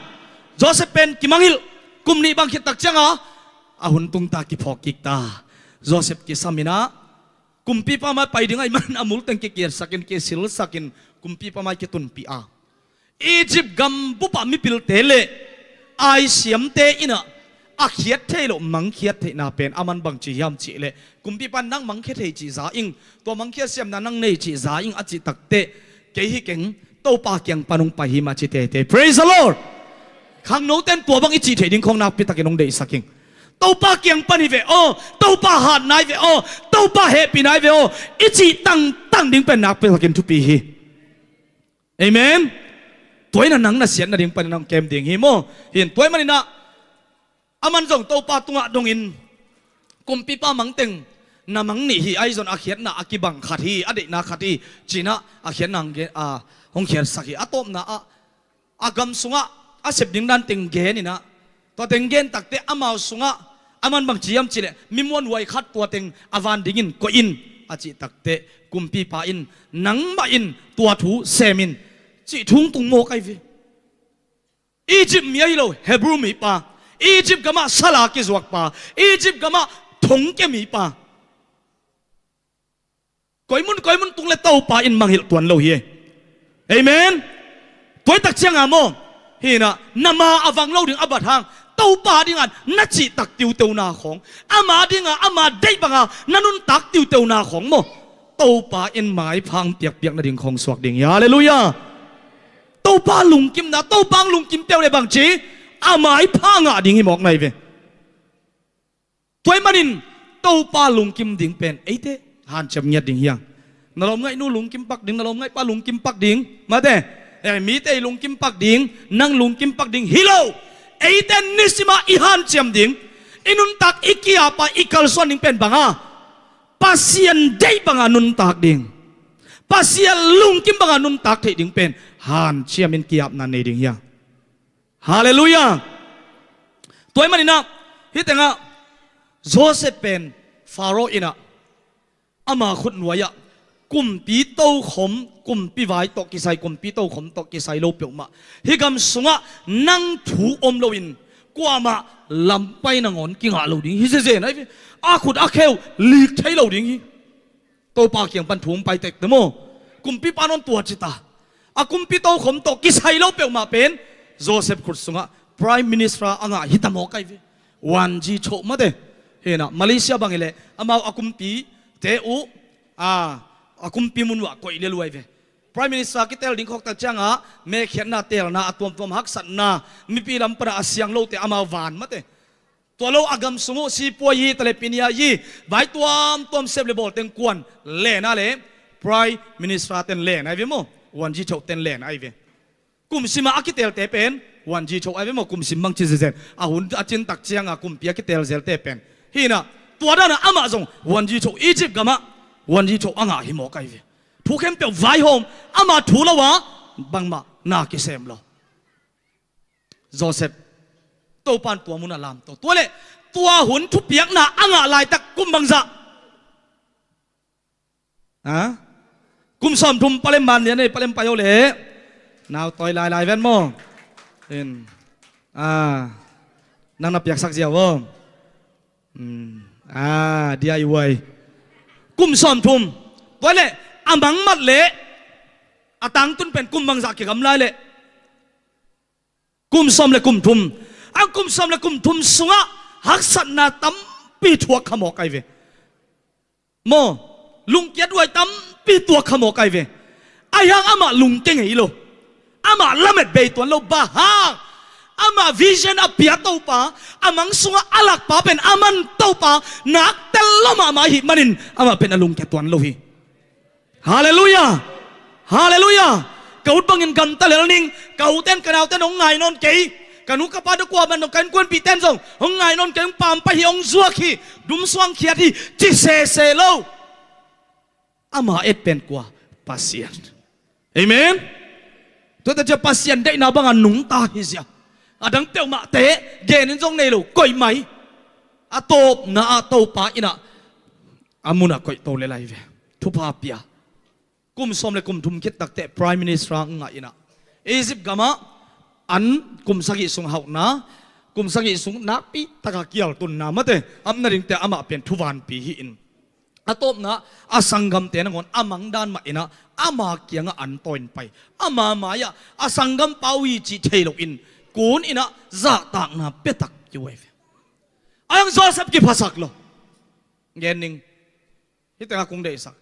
Joseph pen kimangilh, kum nih bang khit tak cianga a hun tungta kiphawk kik ta. Joseph kisam inah kumpipa mai pai ding ahih man a multeng kikiatsakin kisilsakin kumpipa mai kitunpih a, Egypt gam bupah mipilte le aisiamte inah a khiat thei loh mangkhiat theihna pen aman bangci hiam cihleh, kumpipa nang mangkhia thei cih za ing, tua mangkhia siamna nang nei cih za ing a cih takte, kei hi keng, Topa kiang pan hong pai hi mah ci teitei. Praise the Lord. Khangnoten tua bang i cih theih ding khawng nakpitakin hong deihsak ing. Topa kiang pan hi ve aw, Topa hatna hi ve aw, Topa hehpihna hi ve aw, i cih tangtang ding pen nakpitakin thupi hi. Amen. Tua inah nang na siatna ding panin hong kem ding hi maw? Hin tua ahih maninah aman zong Topa tungah dongin kumpipa mangteng na mang nih hi, ahi zong a khiatna a kibang khat hi, a deihna khat hi, cinah a khiatna hong gen, a, hong khiatsak hi. A tawpna ah a gam sungah a sep ding dan teng gen inah, tua teng gen takte amau sungah aman bangci hiam cihleh, mi muanhuai khat tua teng a van dingin koih in a cih takte, kumpipa in nangmah in tua thu sem in cih thu hong tung mawk ai ve. Egypt mi ahi lo, Hebrew mipa, Egypt gamah sala kizuakpa, Egypt gamah thongkia mipa. Koimun koimun tung le Topa in mangilh tuan lo hi. Amen. Tuaitak cianga maw, hinah na ma a vang lo ding a bat hang, Topa dinga na cihtak tiuteuna khawng, ama dinga ama deih banga na nuntak tiuteuna khawng maw, Topa in maipha hong piakpiak nading khawng suak ding hi. Halleluiah. Topa lungkimna, Topa hong lungkim peuh le bangci, a maipha ngah ding hi mawk nai ve. Tua ahih manin Topa lungkim ding pen eite hanciam ngiat ding hiang. Na lawmngaihnu lungkim pak ding, na lawmngaihpa lungkim pak ding, mate, eh, mite i lungkim pak ding, nang lungkim pak ding hi lo. Eite nisimah i hanciam ding, i nuntak i ki-apa i kalsuan ding pen banga, Pasian deih banga nuntak ding, Pasian lungkim banga nuntak theih ding pen hanciamin ki-apna nei ding hiang. Halleluiah. Tua ahih maninah hih tengah Joseph pen Pharaoh inah ama khutnuai-ah Kumpi tokhom, kumpi vai tawh kisai, kumpi tokhom tawh kisai lo peuhmah, hih gam sungah nang thu om loin kuamah lampai nangawn kingah lo ding hi zezen ahi ve. A khut a kheu lik thei lo ding hi. Topa kiang pan thu hong pai tektek maw. Kumpipa nawn tua ci ta. A kumpi tokhom tawh kisai lo peuhmah pen Joseph khut sungah Prime Minister a ngah hi ta mawk ahi ve. Wan Ji Cho mate. Hi na, Malaysia bang hi leh amau a kumpite uh, a, a kumpi mun uh ah koih lialuai ve. Prime Minister kitel ding khawk tak ciangah mekhiatna, teelna, a tuamtuam haksatna, mipi lam pana a siang lote amau van mate. Tua lo a gam sung uh sipuai hi, tale pinia hi, vai tuamtuam sep le bawl teng kuan len a le Prime Minister ten len ahi ve maw. Wan Ji Cho ten len ahi ve. Kum simah a kitelte pen Wan Ji Cho ahi ve maw. Kum sim bang ci zezen, a hun a cin tak cianga kumpi a kitel zelte pen. Hi na, tua dana amah zong Wan Ji Cho, Egypt gamah Wan Ji Cho a ngah hi mawk ahi ve. Thu khempeuh vaihawm, ama thu lo a bangmah na kisem lo. Joseph, Topan tua mun a lamto. Tua leh tua hun thupiakna a ngah laitak kum bangzah? Ha? Kum sawmthum. Palem man lian ei, palem pai o leh. Nau tawi lailai ven maw. In. A, nang na piaksak ziau aw. Hmm. A, D I Y. Kum sawmthum. Tua leh a mangmat leh a tangtun pen kum bangzah kigam lai leh? Kum sawm le kum thum. A kum sawm le kum thum sungah haksatna tampi thuak kha mawk ahi ve. Maw, lungkiat huai tampi tuak kha mawk ahi ve. Ahi hang amah lungke ngei lo. Amah lamet bei tuan lo. Bang hang? Amah vision a pia Topa, a mang sungah a lakpa pen a man Topa nak tel lo mahmah ahih manin amah pen a lungke tuan lo hi. Halleluiah. Halleluiah. Ka ut bangin gamta lel ning. Ka uten ka nauten hong ngai nawn kei. Ka nu ka pa deuh kua man dong, ka innkuanpihten zong hong ngai nawn kei, hong pampai hi, hong zuak hi, dum suang khiat hi, ci sese lo. Ama et pen kua? Pasian. Amen. Tuate cia Pasian deihna banga nungta hi zia. A dang peuhmahte genin zong nei lo, koih mai. A tawpna ah Topa innah a munah koih to le lai ve. Thupha pia. Kum sawm le kum thum khit takteh Prime Minister a ngah innah Egypt gamah an kum sagih sung hauhna, kum sagih sung nakpi taka kialtunna mate, amna dingte amah pen thuvanpi hi in. A tawpna a sanggamte nangawn a mangdan mah innah ama kiangah an tawin pai. Ama mai-ah a sanggampa uh hi cih thei loin kun innah zahtakna piatak kiuai ve. Ayang Joseph kiphasak lo. Gen ning. Hih tengah kung deihsak.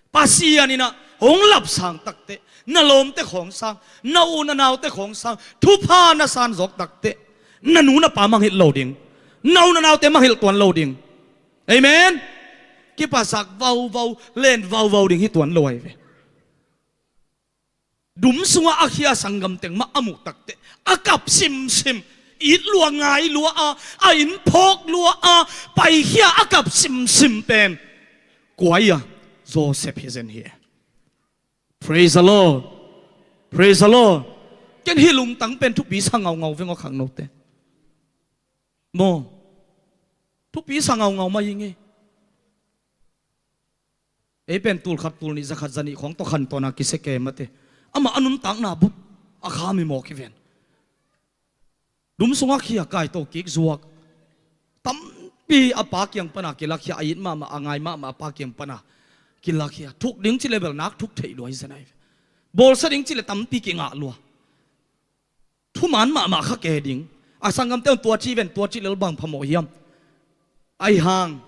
Pasian innah hong lapsang takteh, na lawmte khawng sang, na u na naute khawng sang, thupha na san zawk takteh, na nu na pa mangilh lo ding, na u na naute mangilh tuan lo ding. Amen. Kiphasak vauvau, len vauvau ding hi tuan lo ahi ve. Dum sungah a khia sanggam teng mah a muh takteh a kap simsim, it lua ngai lua a, a inn phawk lua a, paikhia a kap simsim pen kua hi a? Joseph hi zen hi. Praise the Lord. Praise the Lord. Ken hih lungtang pen thupi sa ngaungau veng aw khangnote. Maw? Thupi sa ngaungau mah hi ngei. Ei pen tul khat tul nih, za khat za nih khawng tawh khantawn a kisia kei mate. Amah a nuntakna bup a kham hi mawk hi ven. Dum sungah khia, kaito kik zuak. Tampi a pa kiang pana kilakhia, a it mahmah, a ngai mahmah a pa kiang pana kilakhia. Thuk ding ci le bel nak thuk theih lua hi zen ahi ve. Bawlsia ding ci le tampi kingah lua. Thuman mahmah kha ke ding. A sanggamte un tua ci ven, tua ci lel bang phamawh hiam? Ahi hang,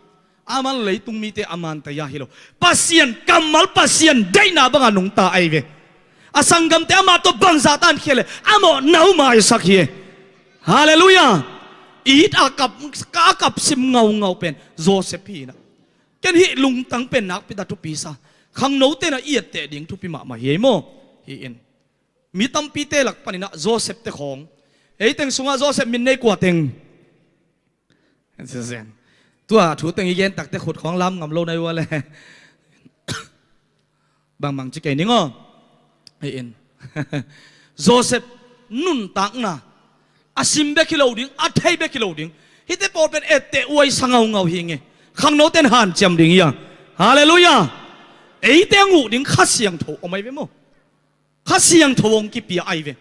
aman leitung mite a man taya hi lo. Pasian kammal, Pasian deihna banga nungta ahi ve. A sanggamte amah tawh bangzah tan khia le amah nau maisak hi. Halleluiah. It a kap, a kap sim ngaungau pen Joseph hi na. Ken hih lungtang pen nakpi ta thupi sa. Khangnote na i etteh ding thupi mahmah hi ei maw? Hi in. Mi tampite lak paninah Joseph te khawng. Ei teng sungah Joseph min nei kua teng? Tua thu teng i gen takte khut khawng lam ngam lo na i ua le. Bangmang ci kei ning aw. Hi in. Joseph nuntakna a sim bek hi lo ding, a thei bek hi lo ding. Hihte pawl pen etteh uaisa ngaungau hi nge. Khangnoten hanciam ding hi a. Halleluiah. Eite a nguh ding Kha Siangtho om ahi ve maw. Kha Siangtho hong kipia ahi ve.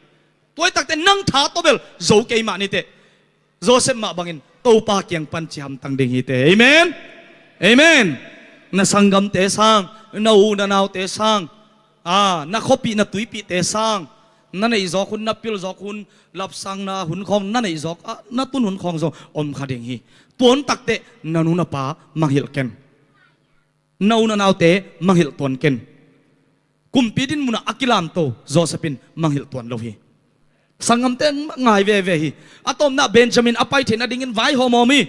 Tua hi takte nang tha tawh bel zo kei mah ni teh. Joseph mah bangin Topa kiang pan ci hamtang ding hi teh. Amen. Amen. Na sanggamte sang, na u na naute sang, a, na khuapih na tuipihte sang, na neihzawk hun, na pilzawk hun, lapsangna hun khawng na neihzawk, a, na tun hun khawng zong om kha ding hi. Tua hun takte na nu na pa mangngilh ken. Na u na naute mangngilh tuan ken. Kumpi din munah a kilamto Joseph in mangngilh tuan lo hi. Sanggamte ngai veve hi. A tawpna Benjamin a pai theih nadingin vaihawm hawm hi.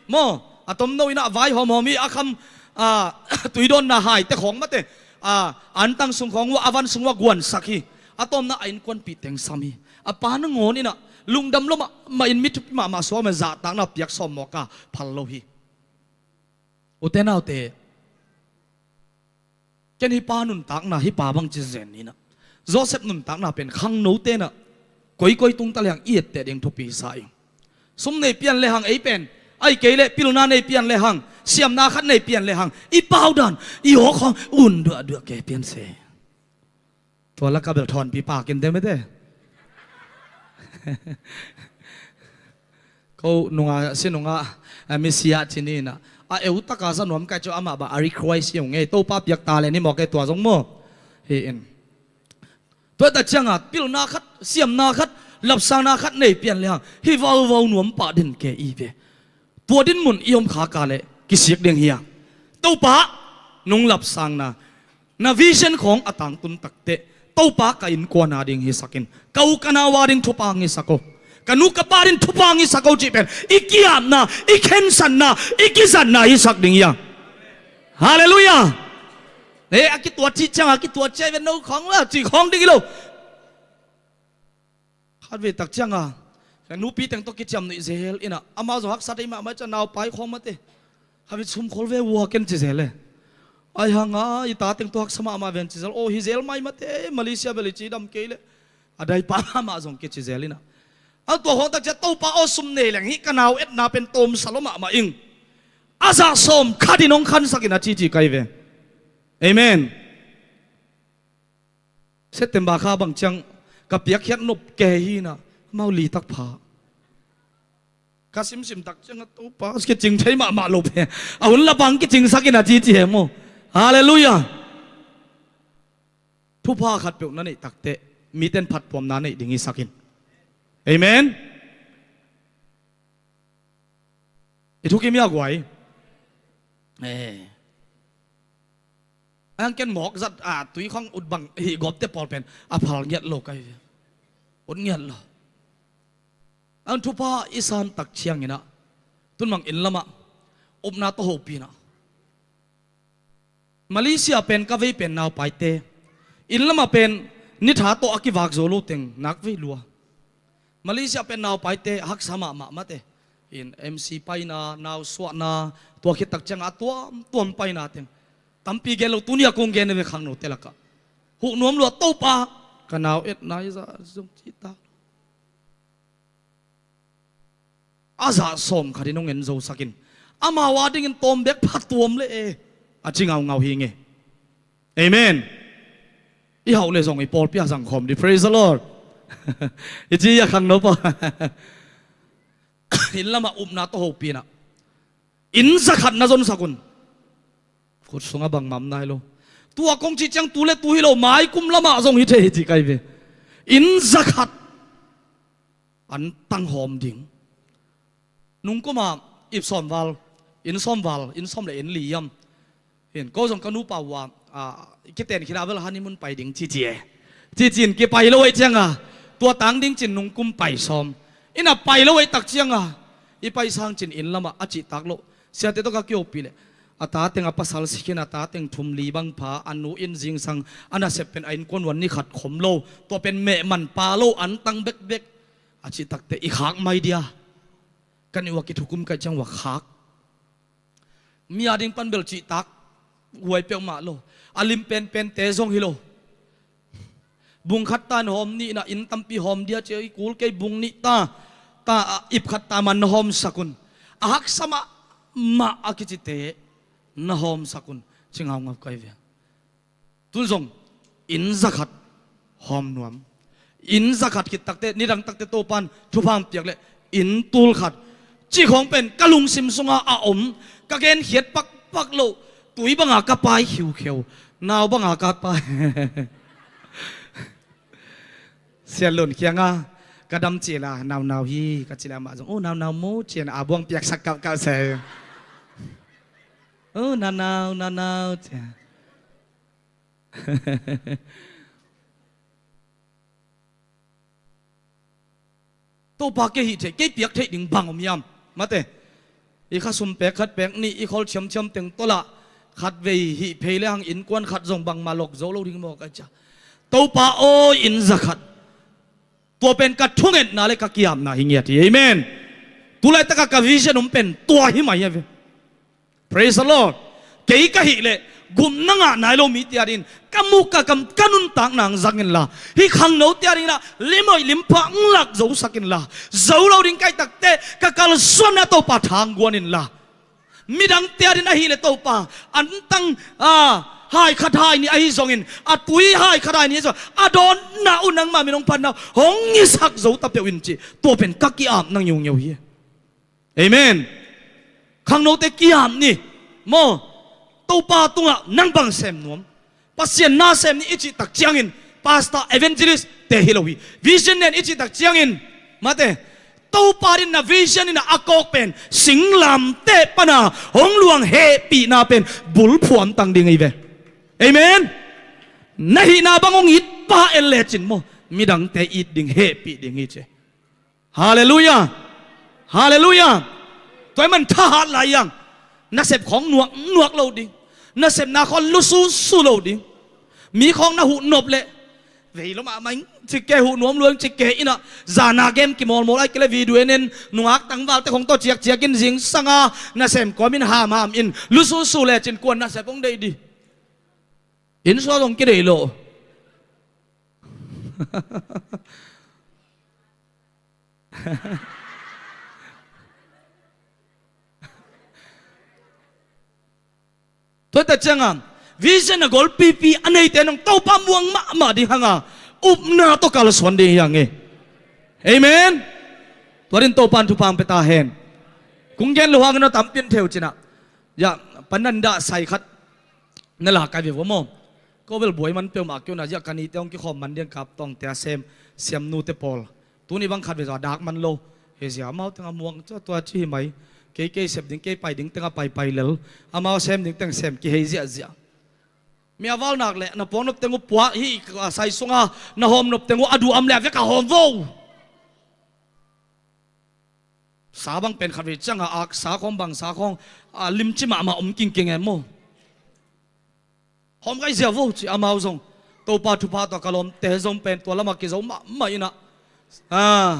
Maw, a tomno innah vaihawm hawm hi. A kham, a, tuidawnna haite khawng mate, a, antang sung khawng uh a van sung uh a guansak hi. A tawpna a innkuanpih teng sam hi. A pa nangawn innah lungdam lo mahmah in mi thupi mahmah suak mah zahtakna piak sawm mawk a phal lo hi. Ute naute, ken hih pa nuntakna hih pa bang ci zen inah, Joseph nuntakna pen khangnote inah koikoi tungta lehang i etteh ding thupi sa ing. Sum nei pian lehang ei pen, ai kei leh pilna nei pian lehang, siamna khat nei pian lehang, i pau dan i awkhawng un duahduah kei pian se. Tua laka bel thawnpi pakin te mete. Ko nunga si nunga, a, misia cini inah a eu taka za nuam kai cu amah bah a request hi ung ei, Topa piak ta le ni mawk ei, tua zong maw. Hi in. Tua ta cianga pilna khat, siamna khat, lapsangna khat nei pian lehang hih vauvau nuam pah den ke i ve. Tua dinmun i om khaka le kisik ding hi a. Topa nung lapsangna, na vision khawng a tangtun takteh Topa ka innkuana ding hisakin, ka u ka nau a ding thupha ngisak o, ka nu ka pa ding thupha ngisak o cih pen i kiapna, i khensatna, i kizatna hisak ding hi a. Halleluiah. E, a kituat cih cianga kituat ciai ve no khawng la cih khawng ding hi lo. Khatvei tak cianga ka nupi teng tawh kiciam nuih zel inah amau zong haksa thei mahmah i ca naupai khawng mate. Khatvei sumkhol ve ua ken ci zel e. Ai hanga i ta teng tawh haksa mahmah ven ci zel. Aw hi zel mai mate, Malaysia bel i cidam kei le a daipa mahmah zong kici zel inah. A tua khawng tak cia Topa aw sum nei leng hih ka nau etna pen tawmsa lo mahmah ing. A zah sawm khat in hong khansak in a cici kai ve. Amen. September kha bang ciang ka piakkhiat nop ke hi inah amau li tak pha. Ka simsim tak ciang a Topa kicing thei mahmah lo pe. A hun la bang kicingsak in a cici he maw. Halleluiah. Thupha khat peuh na neih takteh miten phattuamna neih ding hisakin. Amen. I thukim hi a guai. Eh. Ang ken mawk zat a tui khawng ut bang hih gawpte pawl pen a phal ngiat lo kai ve. Ut ngiat lo. Ang thupha i san tak cianginah tunmang inn lamah upna tawh hopinah Malaysia pen ka vei pen naupaite inn lamah pen nitha tawh a kivak zo lo teng nak vei lua. Malaysia pen naupaite haksa mahmah mate. In M C paina, nau suahna, tua khit tak cianga a tuamtuam paina teng tampi gen lo, tuni a kong gen ve khangnote lakah. Huh nuam lua Topa, ka nau etna i zah zong cita. A zah sawm khat in hong en zosakin amau a dingin tawm bek pha tuam le e a ci ngaungau hi nge. Amen. I hauh le zong i pawlpi a zangkhawm di. Praise the Lord. I ci a khangno pa. Inn lamah upna tawh hopinah inn zakhat na zonsak un. Khut sungah bangmah om nai lo. Tua kong cih ciang tu le tu hi lo, maikum lamah zong hi thei hi ci kai ve. Inn zakhat an tanghawm ding. Nungkuma ip sawm val, inn sawm val, inn sawm le inn li hiam. Hin ko zong ka nupa uh a, a, kiten khina bel honeymoon pai ding cici e. Cici in kipai lo aih cianga tua tang ding cin nungkum pai sawm. Ina pai lo aih tak cianga i pai sang cin inn lamah a cihtak loh siate tawh ka kiopi le a ta teng a pasal sikhin a ta teng thum li bang pha a nu in zingsang a nasep pen a innkuan uh a ni khat khom lo. Tua pen mehman pa lo an tang bekbek. A cihtakte i khak mai dia. Kan i uak i thukum kaih ciang uak khak. Mi a ding pan bel cihtak huai peuhmah lo. A lim penpente zong hi lo. Bung khat ta in hawm nihna inn tampi hawm dia ci a i kul kei bung nih ta ta a ip khat ta man na hawmsak un. A haksa mahmah a kicite na hawmsak un ci ngaungau kai ve. Tun zong inn zakhat hawm nuam. Inn zakhat khit takte, nidang takte Topan thupha hong piak leh inn tul khat cih khawng pen ka lungsim sungah a om. Ka genkhiat pakpak loh, tui banga ka pai khiukheu, nau banga ka pai. Sian Lun kiangah ka dam cila, naunau hi ka cila mah zong, "Oh, naunau mu," cian a buang piaksak kauhkauh se. "Oh, naunau, naunau," cia. Topa kei hih theih, kei piak theih ding bang om hiam? Mate, i khasum pek khat pek nih, i khol thiamthiam teng tolh ah khatvei hih phei le hang innkuan khat zong bangmah lok zo lo ding maw ka cia. Topa aw, inn zakhat. Tua pen ka thungetna le ka kiamna hi ngiat hi. Amen. Tulaitakah ka vision om pen tua hi mai hi ve. Praise the Lord. Kei ka hih leh gupna ngah nai lo mite adingin ka muk ka kam ka nuntakna hong zang inla, hih khangnote adingin ah lim hoih lim pha hong lak zosak inla, zo lo ding ka hih takte ka kalsuanna Topa tha hong guan inla, midangte adingin ahih leh Topa, antang, a, hai khat hai nih ahi zongin, a tui hai khat hai nih ahi zongin, a dawnna uh nangmah min hong phatna uh hong hisak zo ta peuh in cih, tua pen ka ki-apna ngiungeu hi. Amen. Khangnote ki-ap ni maw. Topa tungah nang bang sem nuam, Pasian na sem ni i cih tak ciangin pastor, evangelist te hi lo hi. Vision nen i cih tak ciangin, mate, Topa in na vision in a kawk pen singlamteh pana hong luang hehpihna pen bulphuam tang ding hi ve. Amen. Na hihna bang hong it pa en lecin maw, midangte it ding, hehpih ding hi ci. Halleluiah. Halleluiah. Tua ahih man thahat lai hiang. Nasep khawng nuak nuak lo ding. Nasepna khawng lususu lo ding. Mi khawng na huh nop leh, vei lo mahmah ing, cik ke, huh nuam lua ing cik ke in ah, zana game kimawlmawl ai kei leh video en en, nungak tangvalte khawng tawh ciakciak in zingsanga nasem kuam in hamham in lususu lecin kuan nasep hong deih ding. Inn sua zong kideih lo. Tua tak ciangin vision a golpipi a neite in hong Topa muang mahmah ding hanga upna tawh kalsuan ding hi hang e. Amen. Tua dingin Topa in thupha hong pia ta hen. Kong gen loh hangin a tampi in theu cin ah, ya, panan dah sai khat na la kai ve vo maw. Ko bel buai man peuhmah kei un a, ziah ka nite hong kikhawm man ding, Kap Tawngte a sem, Siamnute pawl. Tuni bang khat ve zaw a dak man lo. Hei zia amau teng a muang tua tua ci hi mai. Kei kei sep ding, kei pai ding teng a paipai lel, amau sem ding teng sem, kihei ziahziah. Mi a valnak le na puak nop teng uh puak hi, a sai sunga na hawm nop teng uh a duh om le a vek a hawm vo. Sa bang pen khatvei cianga ak sa khawng, bang sa khawng, a limci mahmah om kingking e maw. Hawm kai ziau vo ci amau zong. Topa thupha tawh ka lawmte zong pen tua lamah kizo mahmah in ah, a,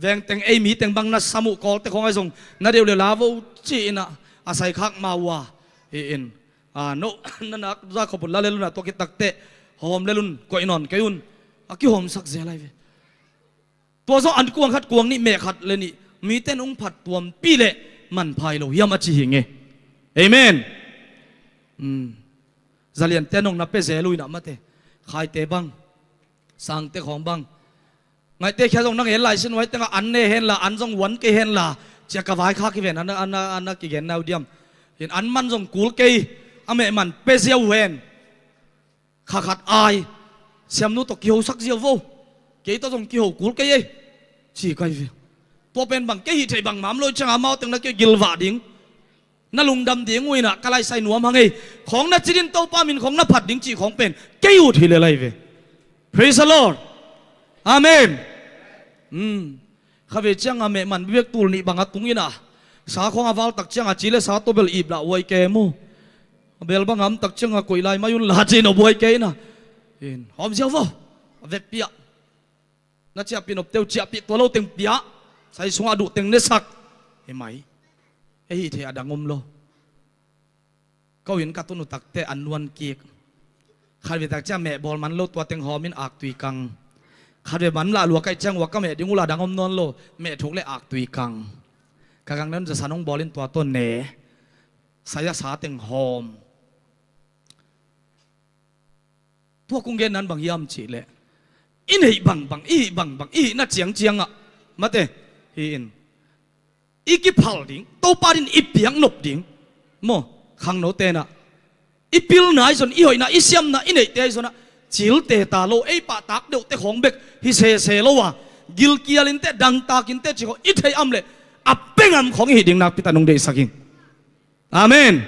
veng teng ei mi teng bang na sam uh, Kawlte khawng ahi zong na deuh le la vo ci in ah, a sai khak ma uh a, hi in, a, no, na nak za khop un la lel un a, tua khit takteh hawm lel un, koih nawn kei un, a kihawmsak zel ahi ve. Tua zawh an kuang khat kuang nih meh khat le nih mite in hong phat tuampi leh manpha hi lo hiam a ci hi nge. Amen. Zaliante in hong na pia zel uh in ah mate, khaite bang, sangte khawng bang. Ngaihte khia zong na ngen lai sin, huai tengah an ne henla, an zong huan kei henla, cia ka vaikhak hi ven, an, an, an, an kigen nau diam. In an man zong kul kei, a meh man pia ziau uh hen. Kha khat ai, Siamnu tawh kihosak ziau vo. Kei tawh zong kiho kul kei ei, ci kai ve. Tua pen bang kei hih theih bang mam lo i cianga amau teng na kigilvah ding, na lungdam ding uh in ah ka laisai nuam hang ei. Khawng na ci ding, Topa min khawng na phat ding cih khawng pen kei ut hi lel ahi ve. Praise the Lord. Amen. Kha ve cianga meh man bek tul nih bang a tung in ah, sa khawng a val tak cianga ci le sa tawh bel ip lah huai kei maw. A bel bang a om tak cianga koih lai mai un la ci in a huai kei in ah. In hawm ziau vo. A vekpi ah na ciahpih nopte uh ciahpih, tua lo teng pia, sai sungah a duh teng nesak hi mai. Ei hih theih a dang om lo. Ko inn ka tun uh takteh an nuan kik. Khatvei tak ciang meh bawl man lo, tua teng hawm in aktui kang. Khatvei man lah lua ka hih ciang ua ka meh ding uh la dang om nawn lo, meh thuk le aktui kang. Ka kang nen zasan hong bawl in tua tawh ne. Sai a sa teng hawm. Tua kong genna in bang hiam cih leh, i neih bangbang, i hih bangbang, i hihna ciangciang ah, mate, hi in, i kiphal ding, Topa adingin i piak nop ding, maw, khangnote in ah, i pilna ahi zong, i hoihna, i siamna, i neihte ahi zong ah, cilte ta lo, ei pahtak deuhte khawng bek hi sese lo a, gilkial in teh, dangtak in teh cih khawng i theih a om leh, a pe ngam khawng i hih ding nakpi tak hong deihsak ing. Amen.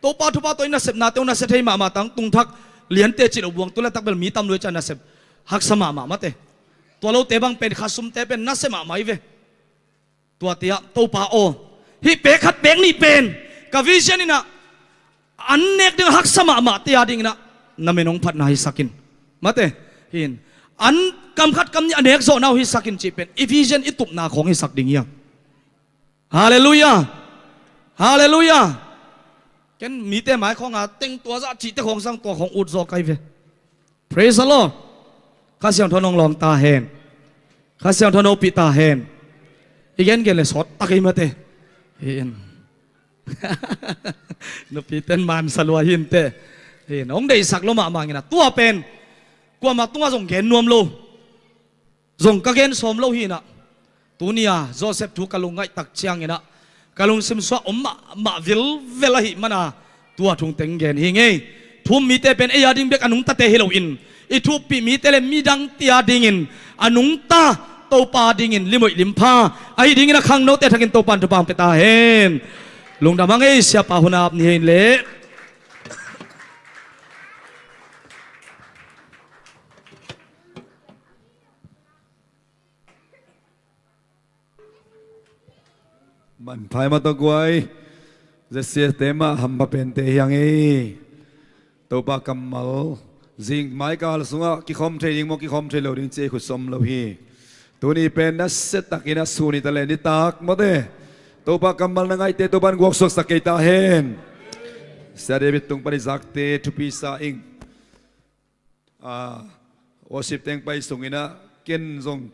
Topa thupha tawh i nasepnate hong nasia thei mahmah, tangtung thak liante cih loh buang, tu laitak bel mi tam lua hi ci a nasep haksa mahmah, mate. Tua lote bang pen, khasumte pen nasia mahmah hi ve. Tua ciang Topa aw, hih pek khat pek nih pen ka vision in ah, an nek ding a haksa mahmahte adingin ah na min hong phatna hisak in, mate, hi in, an kam khat kam nih a nek zawhna uh hisak in cih pen i vision, i tupna khawng hisak ding hi hang. Halleluiah. Halleluiah. Ken mite mai khawng a teng tua zah cihte khawng sang, tua khawng ut zaw ka hi ve. Praise the Lord. Kha Siangtho in hong lawng ta hen. Kha Siangtho in hong hopih ta hen. I gengen leh sawt tak hi, mate. Hi in. Nupite in man sa lua hi in teh. Hi in. Hong deihsak lua mahmah ing in ah, tua pen kuamah tungah zong gen nuam lo. Zong ka gen sawm lo hi in ah, tuni a Joseph thu ka lungngaih tak ciangin ah, ka lungsim sungah om mahmah vilvel ahih manin ah, tua thu teng gen hi ing ei. Thu-um mite pen ei ading bek a nungtate hi loin, i thu-uppih mite leh midangte adingin a nungta, Topa adingin lim hoih lim pha ahi dingin ah, khangnote thakin Topa in thupha hong pia ta hen. Lungdam hang ei, siapa hun ap ni hi in leh. Manpha ei, mate, guai. Zesiate mah hampha pente hi hang ei. Topa kammal zing mai kal sungah kikhawm thei ding maw, kikhawm thei lo ding cih ei khut sung om lo hi. Tuni pen nasia takin a sun hi ta leh, nitak, mate, Topa kammal na ngaihte Topa in guaksuaksak kei ta hen. Sia David tung pan i zakte thupi sa ing. Ah, worship teng pai sungin ah, ken zong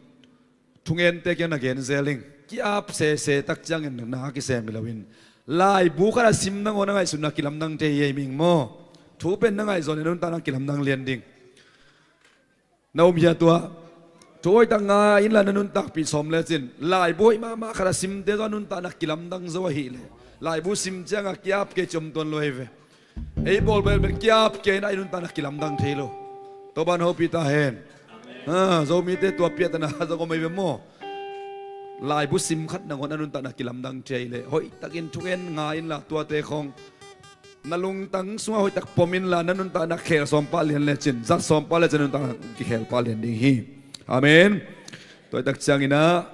thungente kiang na gen zel ing. Ki-ap sese tak ciangin na kisem hi loin, laibu khat a sim nangawn a ngaihsutna kilamdang thei hi ei, ming maw. Thu pen na ngaihzawh leh na nuntakna kilamdang lian ding. Na um hia tua? Thu hoihtak ngai inla na nuntakpih sawm lecin, laibu hoih mahmah khat a simte zong a nuntakna kilamdang zo ahih leh, laibu sim ciangah ki-ap kei cih om tuan lo hi ve. Ei bawl bel pen ki-ap kei in ah i nuntakna kilamdang thei lo. Topa in hopih ta hen. Ha, Zomite tua piahtana zong om hi ve maw. Laibu sim khat nangawn a nuntakna kilamdang thei leh, hoihtakin thungen ngai inla tuate khawng na lungtang sungah hoihtak pom inla, na nuntakna khel sawm pah lian lecin, zat sawm pah lecin, nuntakna kikhel pah lian ding hi. Amen. Tua hoihtak ciangin ah,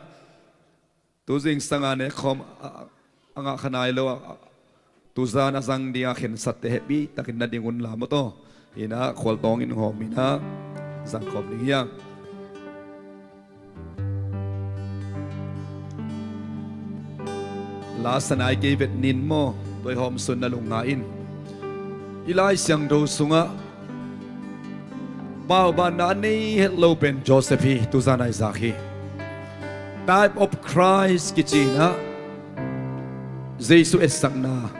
tu zingsang a nek khawm a, a, a ngah kha nai lo a, a, tuzan a zang ding a khensatte hehpihtakin na ding unla maw, tua in ah khualtawng in hawm in ah zang khawm ding hi hang. La sa nai kei vet ning maw, tua i hawmsawnna lungngai in. I Lai Siangtho sungah paubanna a nei het lo pen Joseph hi, tuzan a i zak hi. Type of Christ kici in ah, Jesu etsakna.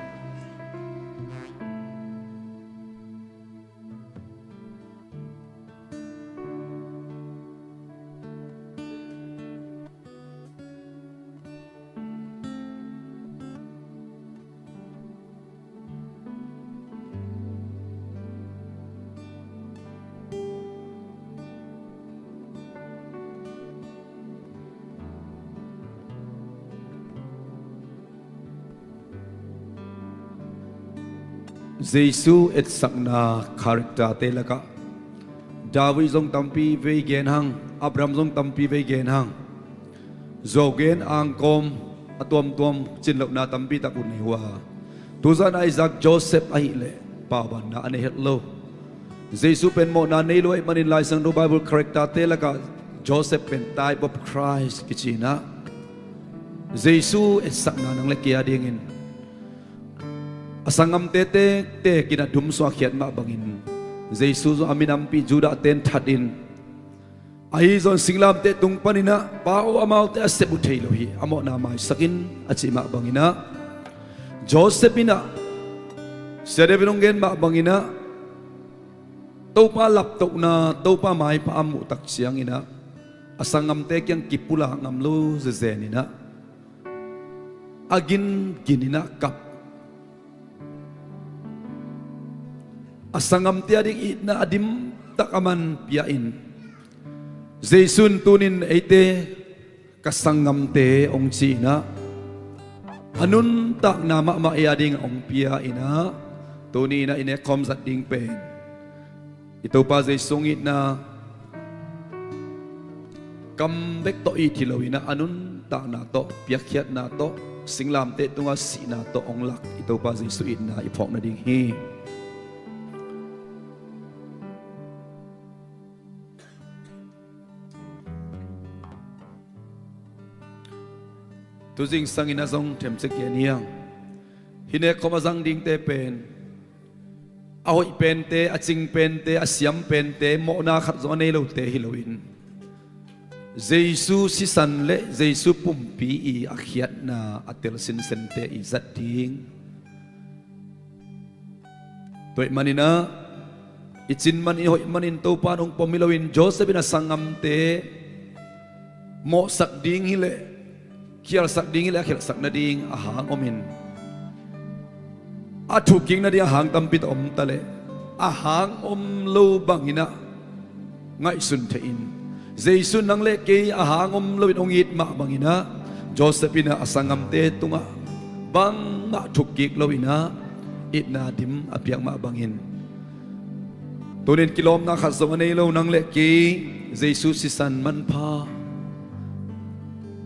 Jesu etsakna character-te lakah David zong tampi vei gen hang, Abraham zong tampi vei gen hang, zuau gen angkawm a tuamtuam cinlohna tampi tak ut nei uh a, tuzan a i zak Joseph ahih leh paubanna a nei het lo. Jesu pen mawhna nei lo ahih manin Lai Siangtho Bible character-te lakah Joseph pen type of Christ kici in ah, Jesu etsakna nang le kei a dingin a sanggamte tektek in a dum suahkhiat mah bangin, Jesu zong a minampih Judah-te in that in, ahi zong singlamteh tung panin ah, Pa aw, amaute a sep uh thei lo hi, a mawhna maisak in, a cih mah bangin ah, Joseph in ah, Sia David hong gen mah bangin ah, Topa laptohna, Topa maipha a muh tak cianginah a sanggamte kiang kipulak ngam lo zezen inah a gingin inah kap. A sanggamte a ding itna a dimtak a man pia-in, Jesu in tunin eite ka sanggamte hong ci inah a nuntakna mahmah ei a ding hong pia inah, tuni inah i nekkhawm zat ding pen i Topa Jesu hong itna kam bek tawh it hi lo inah a nuntakna tawh, piakkhiatna tawh, singlamteh tungah sihna tawh hong lak i Topa Jesu itna i phawk nading hi. Tu zingsang inah zong themcik gen hiang. Hih nekkhawm a zang dingte pen a hoih pente, a cing pente, a siam pente, mawhna khat zong a nei lote hi loin, Jesu sisan le Jesu pumpi i a khiatna a tel sinsente i zat ding. Tua ahih maninah i cin man, i hoih manin Topa in hong pom hi loin, Joseph in a sanggamte mawhsak ding hileh, khialsak ding hileh a khialsak nading a hang omin, a thukkik nading a hang tampi tawh om taleh a hang om lo banginah ngaihsun thei in, Jesu in nang le kei a hang om loin hong it mah banginah Joseph inah a sanggamte tungah bangmah thukkik lo inah itna dim a piak mah bangin, tunin kilawmna khat zong a nei lo nang le kei Jesu sisan manpha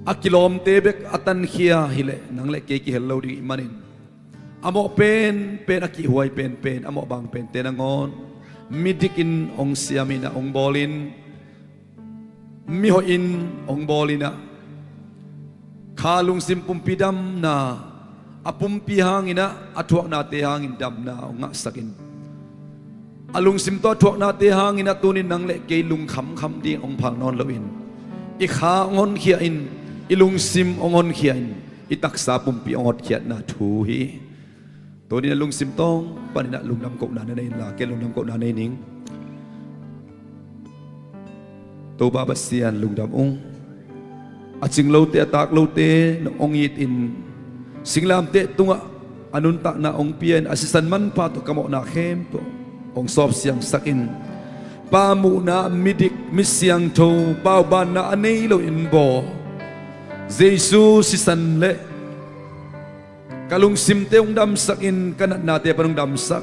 a kilawmte bek a tankhia hileh nang le kei kihel lo ding ih manin, a mawh penpen, a kihhuai penpen, a mawh bang pente nangawn midik in hong siam inah hong bawl in, mihoih in hong bawl inah, kha lungsim pumpi damna, a pumpi hanginah a thuaknate hangin damna hong ngahsak in, a lungsim tawh a thuaknate hanginah tunin nang le kei lungkhamkham ding hong phal nawn loin, i kha hong honkhia in, i lungsim hong honkhia in, i taksa pumpi hong hotkhiatna thu hi. Tunin a lungsim tawng paninah lungdam kohna na nei inla, ken lungdam kohna nei ning. Topa Pasian lungdam ung. A cing lote, a taak lote nong hong itin, singlamteh tungah a nuntakna hong pia in, a sisan manpha tawh ka mawhna khempeuh hong sawp siangsak in, pa muhna, midik, mi siangtho, paubanna a nei loin bawl, Jesu sisan le ka lungsimte hong damsak in, ka natnate pan hong damsak,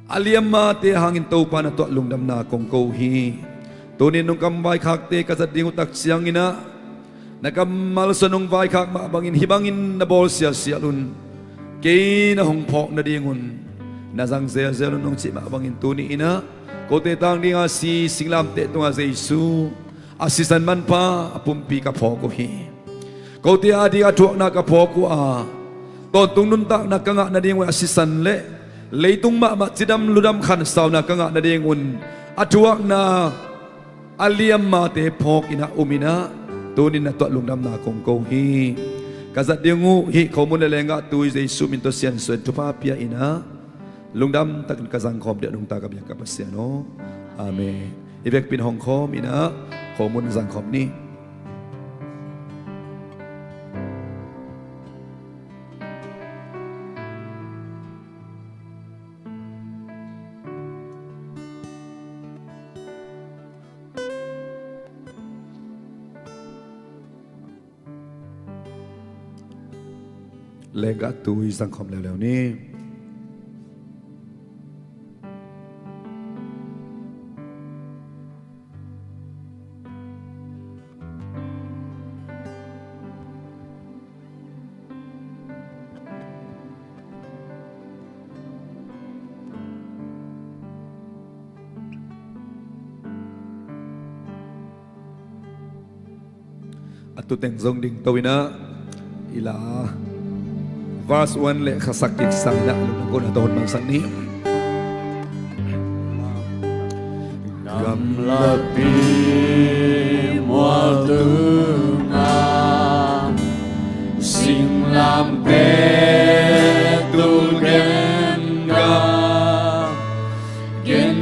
a liammate hangin Topa na tuah lungdamna kong ko hi. Tunin nungkam vaikhakte ka zat ding uh tak cianginah, na kammal sung nong vaikhak mah bangin hih bangin na bawl sialsial un, kei na hong phawk nadingun na zang zelzel un hong cih mah bangin tuni inah kote tang dinga si singlamteh tungah Jesu a sisan manpha a pumpi ka phawk uh hi. Kote a ding a thuakna ka phawk uh a, tawntung nuntakna ka ngah nading uh a sisan le leitung mahmah cidam ludam khansauna ka ngah nadingun a thuakna a liammate phawk inah um inah, tunin na tuah lungdamna kong ko hi. Ka zat ding uh hih khomun le lenggah tui Jesu min tawh siansuah in thupha pia inah, lungdam takin ka zangkhawm deuh nungta ka biak ka Pasian aw. Amen. I vekpin hong khawm inah khomun zangkhawm ni. Lenggah tui zangkhawm leuleu ni. A tuteng zong dingto inah, i la verse one le khasak kiksa inah, lungdam kohna tawh hun mansak ni. Gamlapi mualtunga singlamteh tul genga gen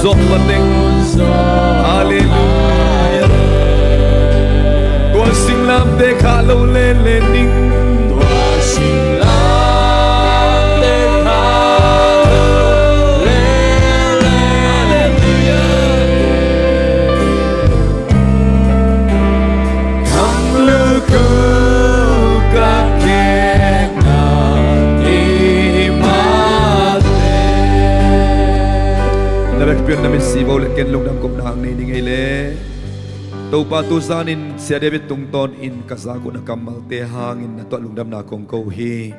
Zong pateng. Halleluia. Tua singlamteh khah lo lele ning. Tua singlamteh khah lo lele. Halleluia. Kham lukhu ka khekna i mate. Na vekpi un na mitsi vo le ken lungdam kopna hang nei ning ei le. Topa, tu zanin Sia David tungtawnin ka zak uh na kammalte hangin na tuah lungdamna kong ko hi.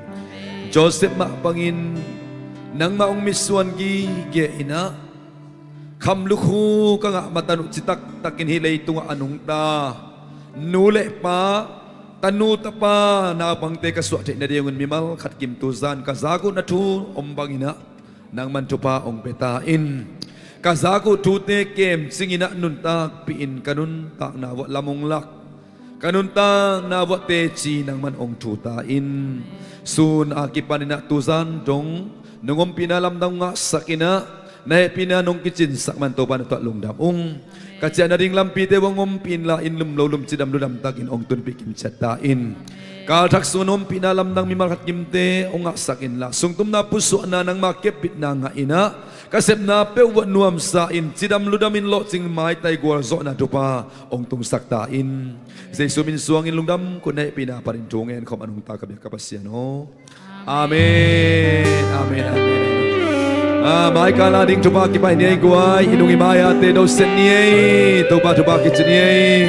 Joseph mah bangin nangmah hong mitsuan gige in ah, kham lukhu ka ngah matan uh citaktakin hih leitungah a nungta nu le pa, tanu tapa, naupangte ka suah theih nadingun mimal khat kim tu zan ka zak uh na thu om bangin ah nangman thupha hong pia ta in. Ka zak uh thute kemcingin ah nuntakpih in ka nuntakna vuah lam hong lak, ka nuntakna vuah teci nangman hong thu ta in. Sun a kipanin ah tu zan dong nong ompihna lamdang hong ngahsak in ah, na hehpihna nong kicinsak man Topa na tuah lungdam ung. Ka ciah nading lampite vuah hong ompih inla, inn lum lo lum, cidam ludam takin hong tunpih kimciat ta in. Kalthak sung nong ompihna lamdang mimal khat kimte hong ngahsak inla, sungtumna pusuahna nangma kepbitna ngah in ah, ka sepna peuh vuah nuamsa in, cidam ludamin lawhcing maitai gualzawhna thupha hong tungsak ta in. Jesu min suangin lungdam, kut na hehpihna panin thu ngen khawm a nungta ka biak ka Pasian aw. Amen. Amen. Amen. Amen. Ah, mai kal a ding thupha kipaih ni ei guai, i nung i mai-ate dosen ni ei, Topa thupha kici ni ei.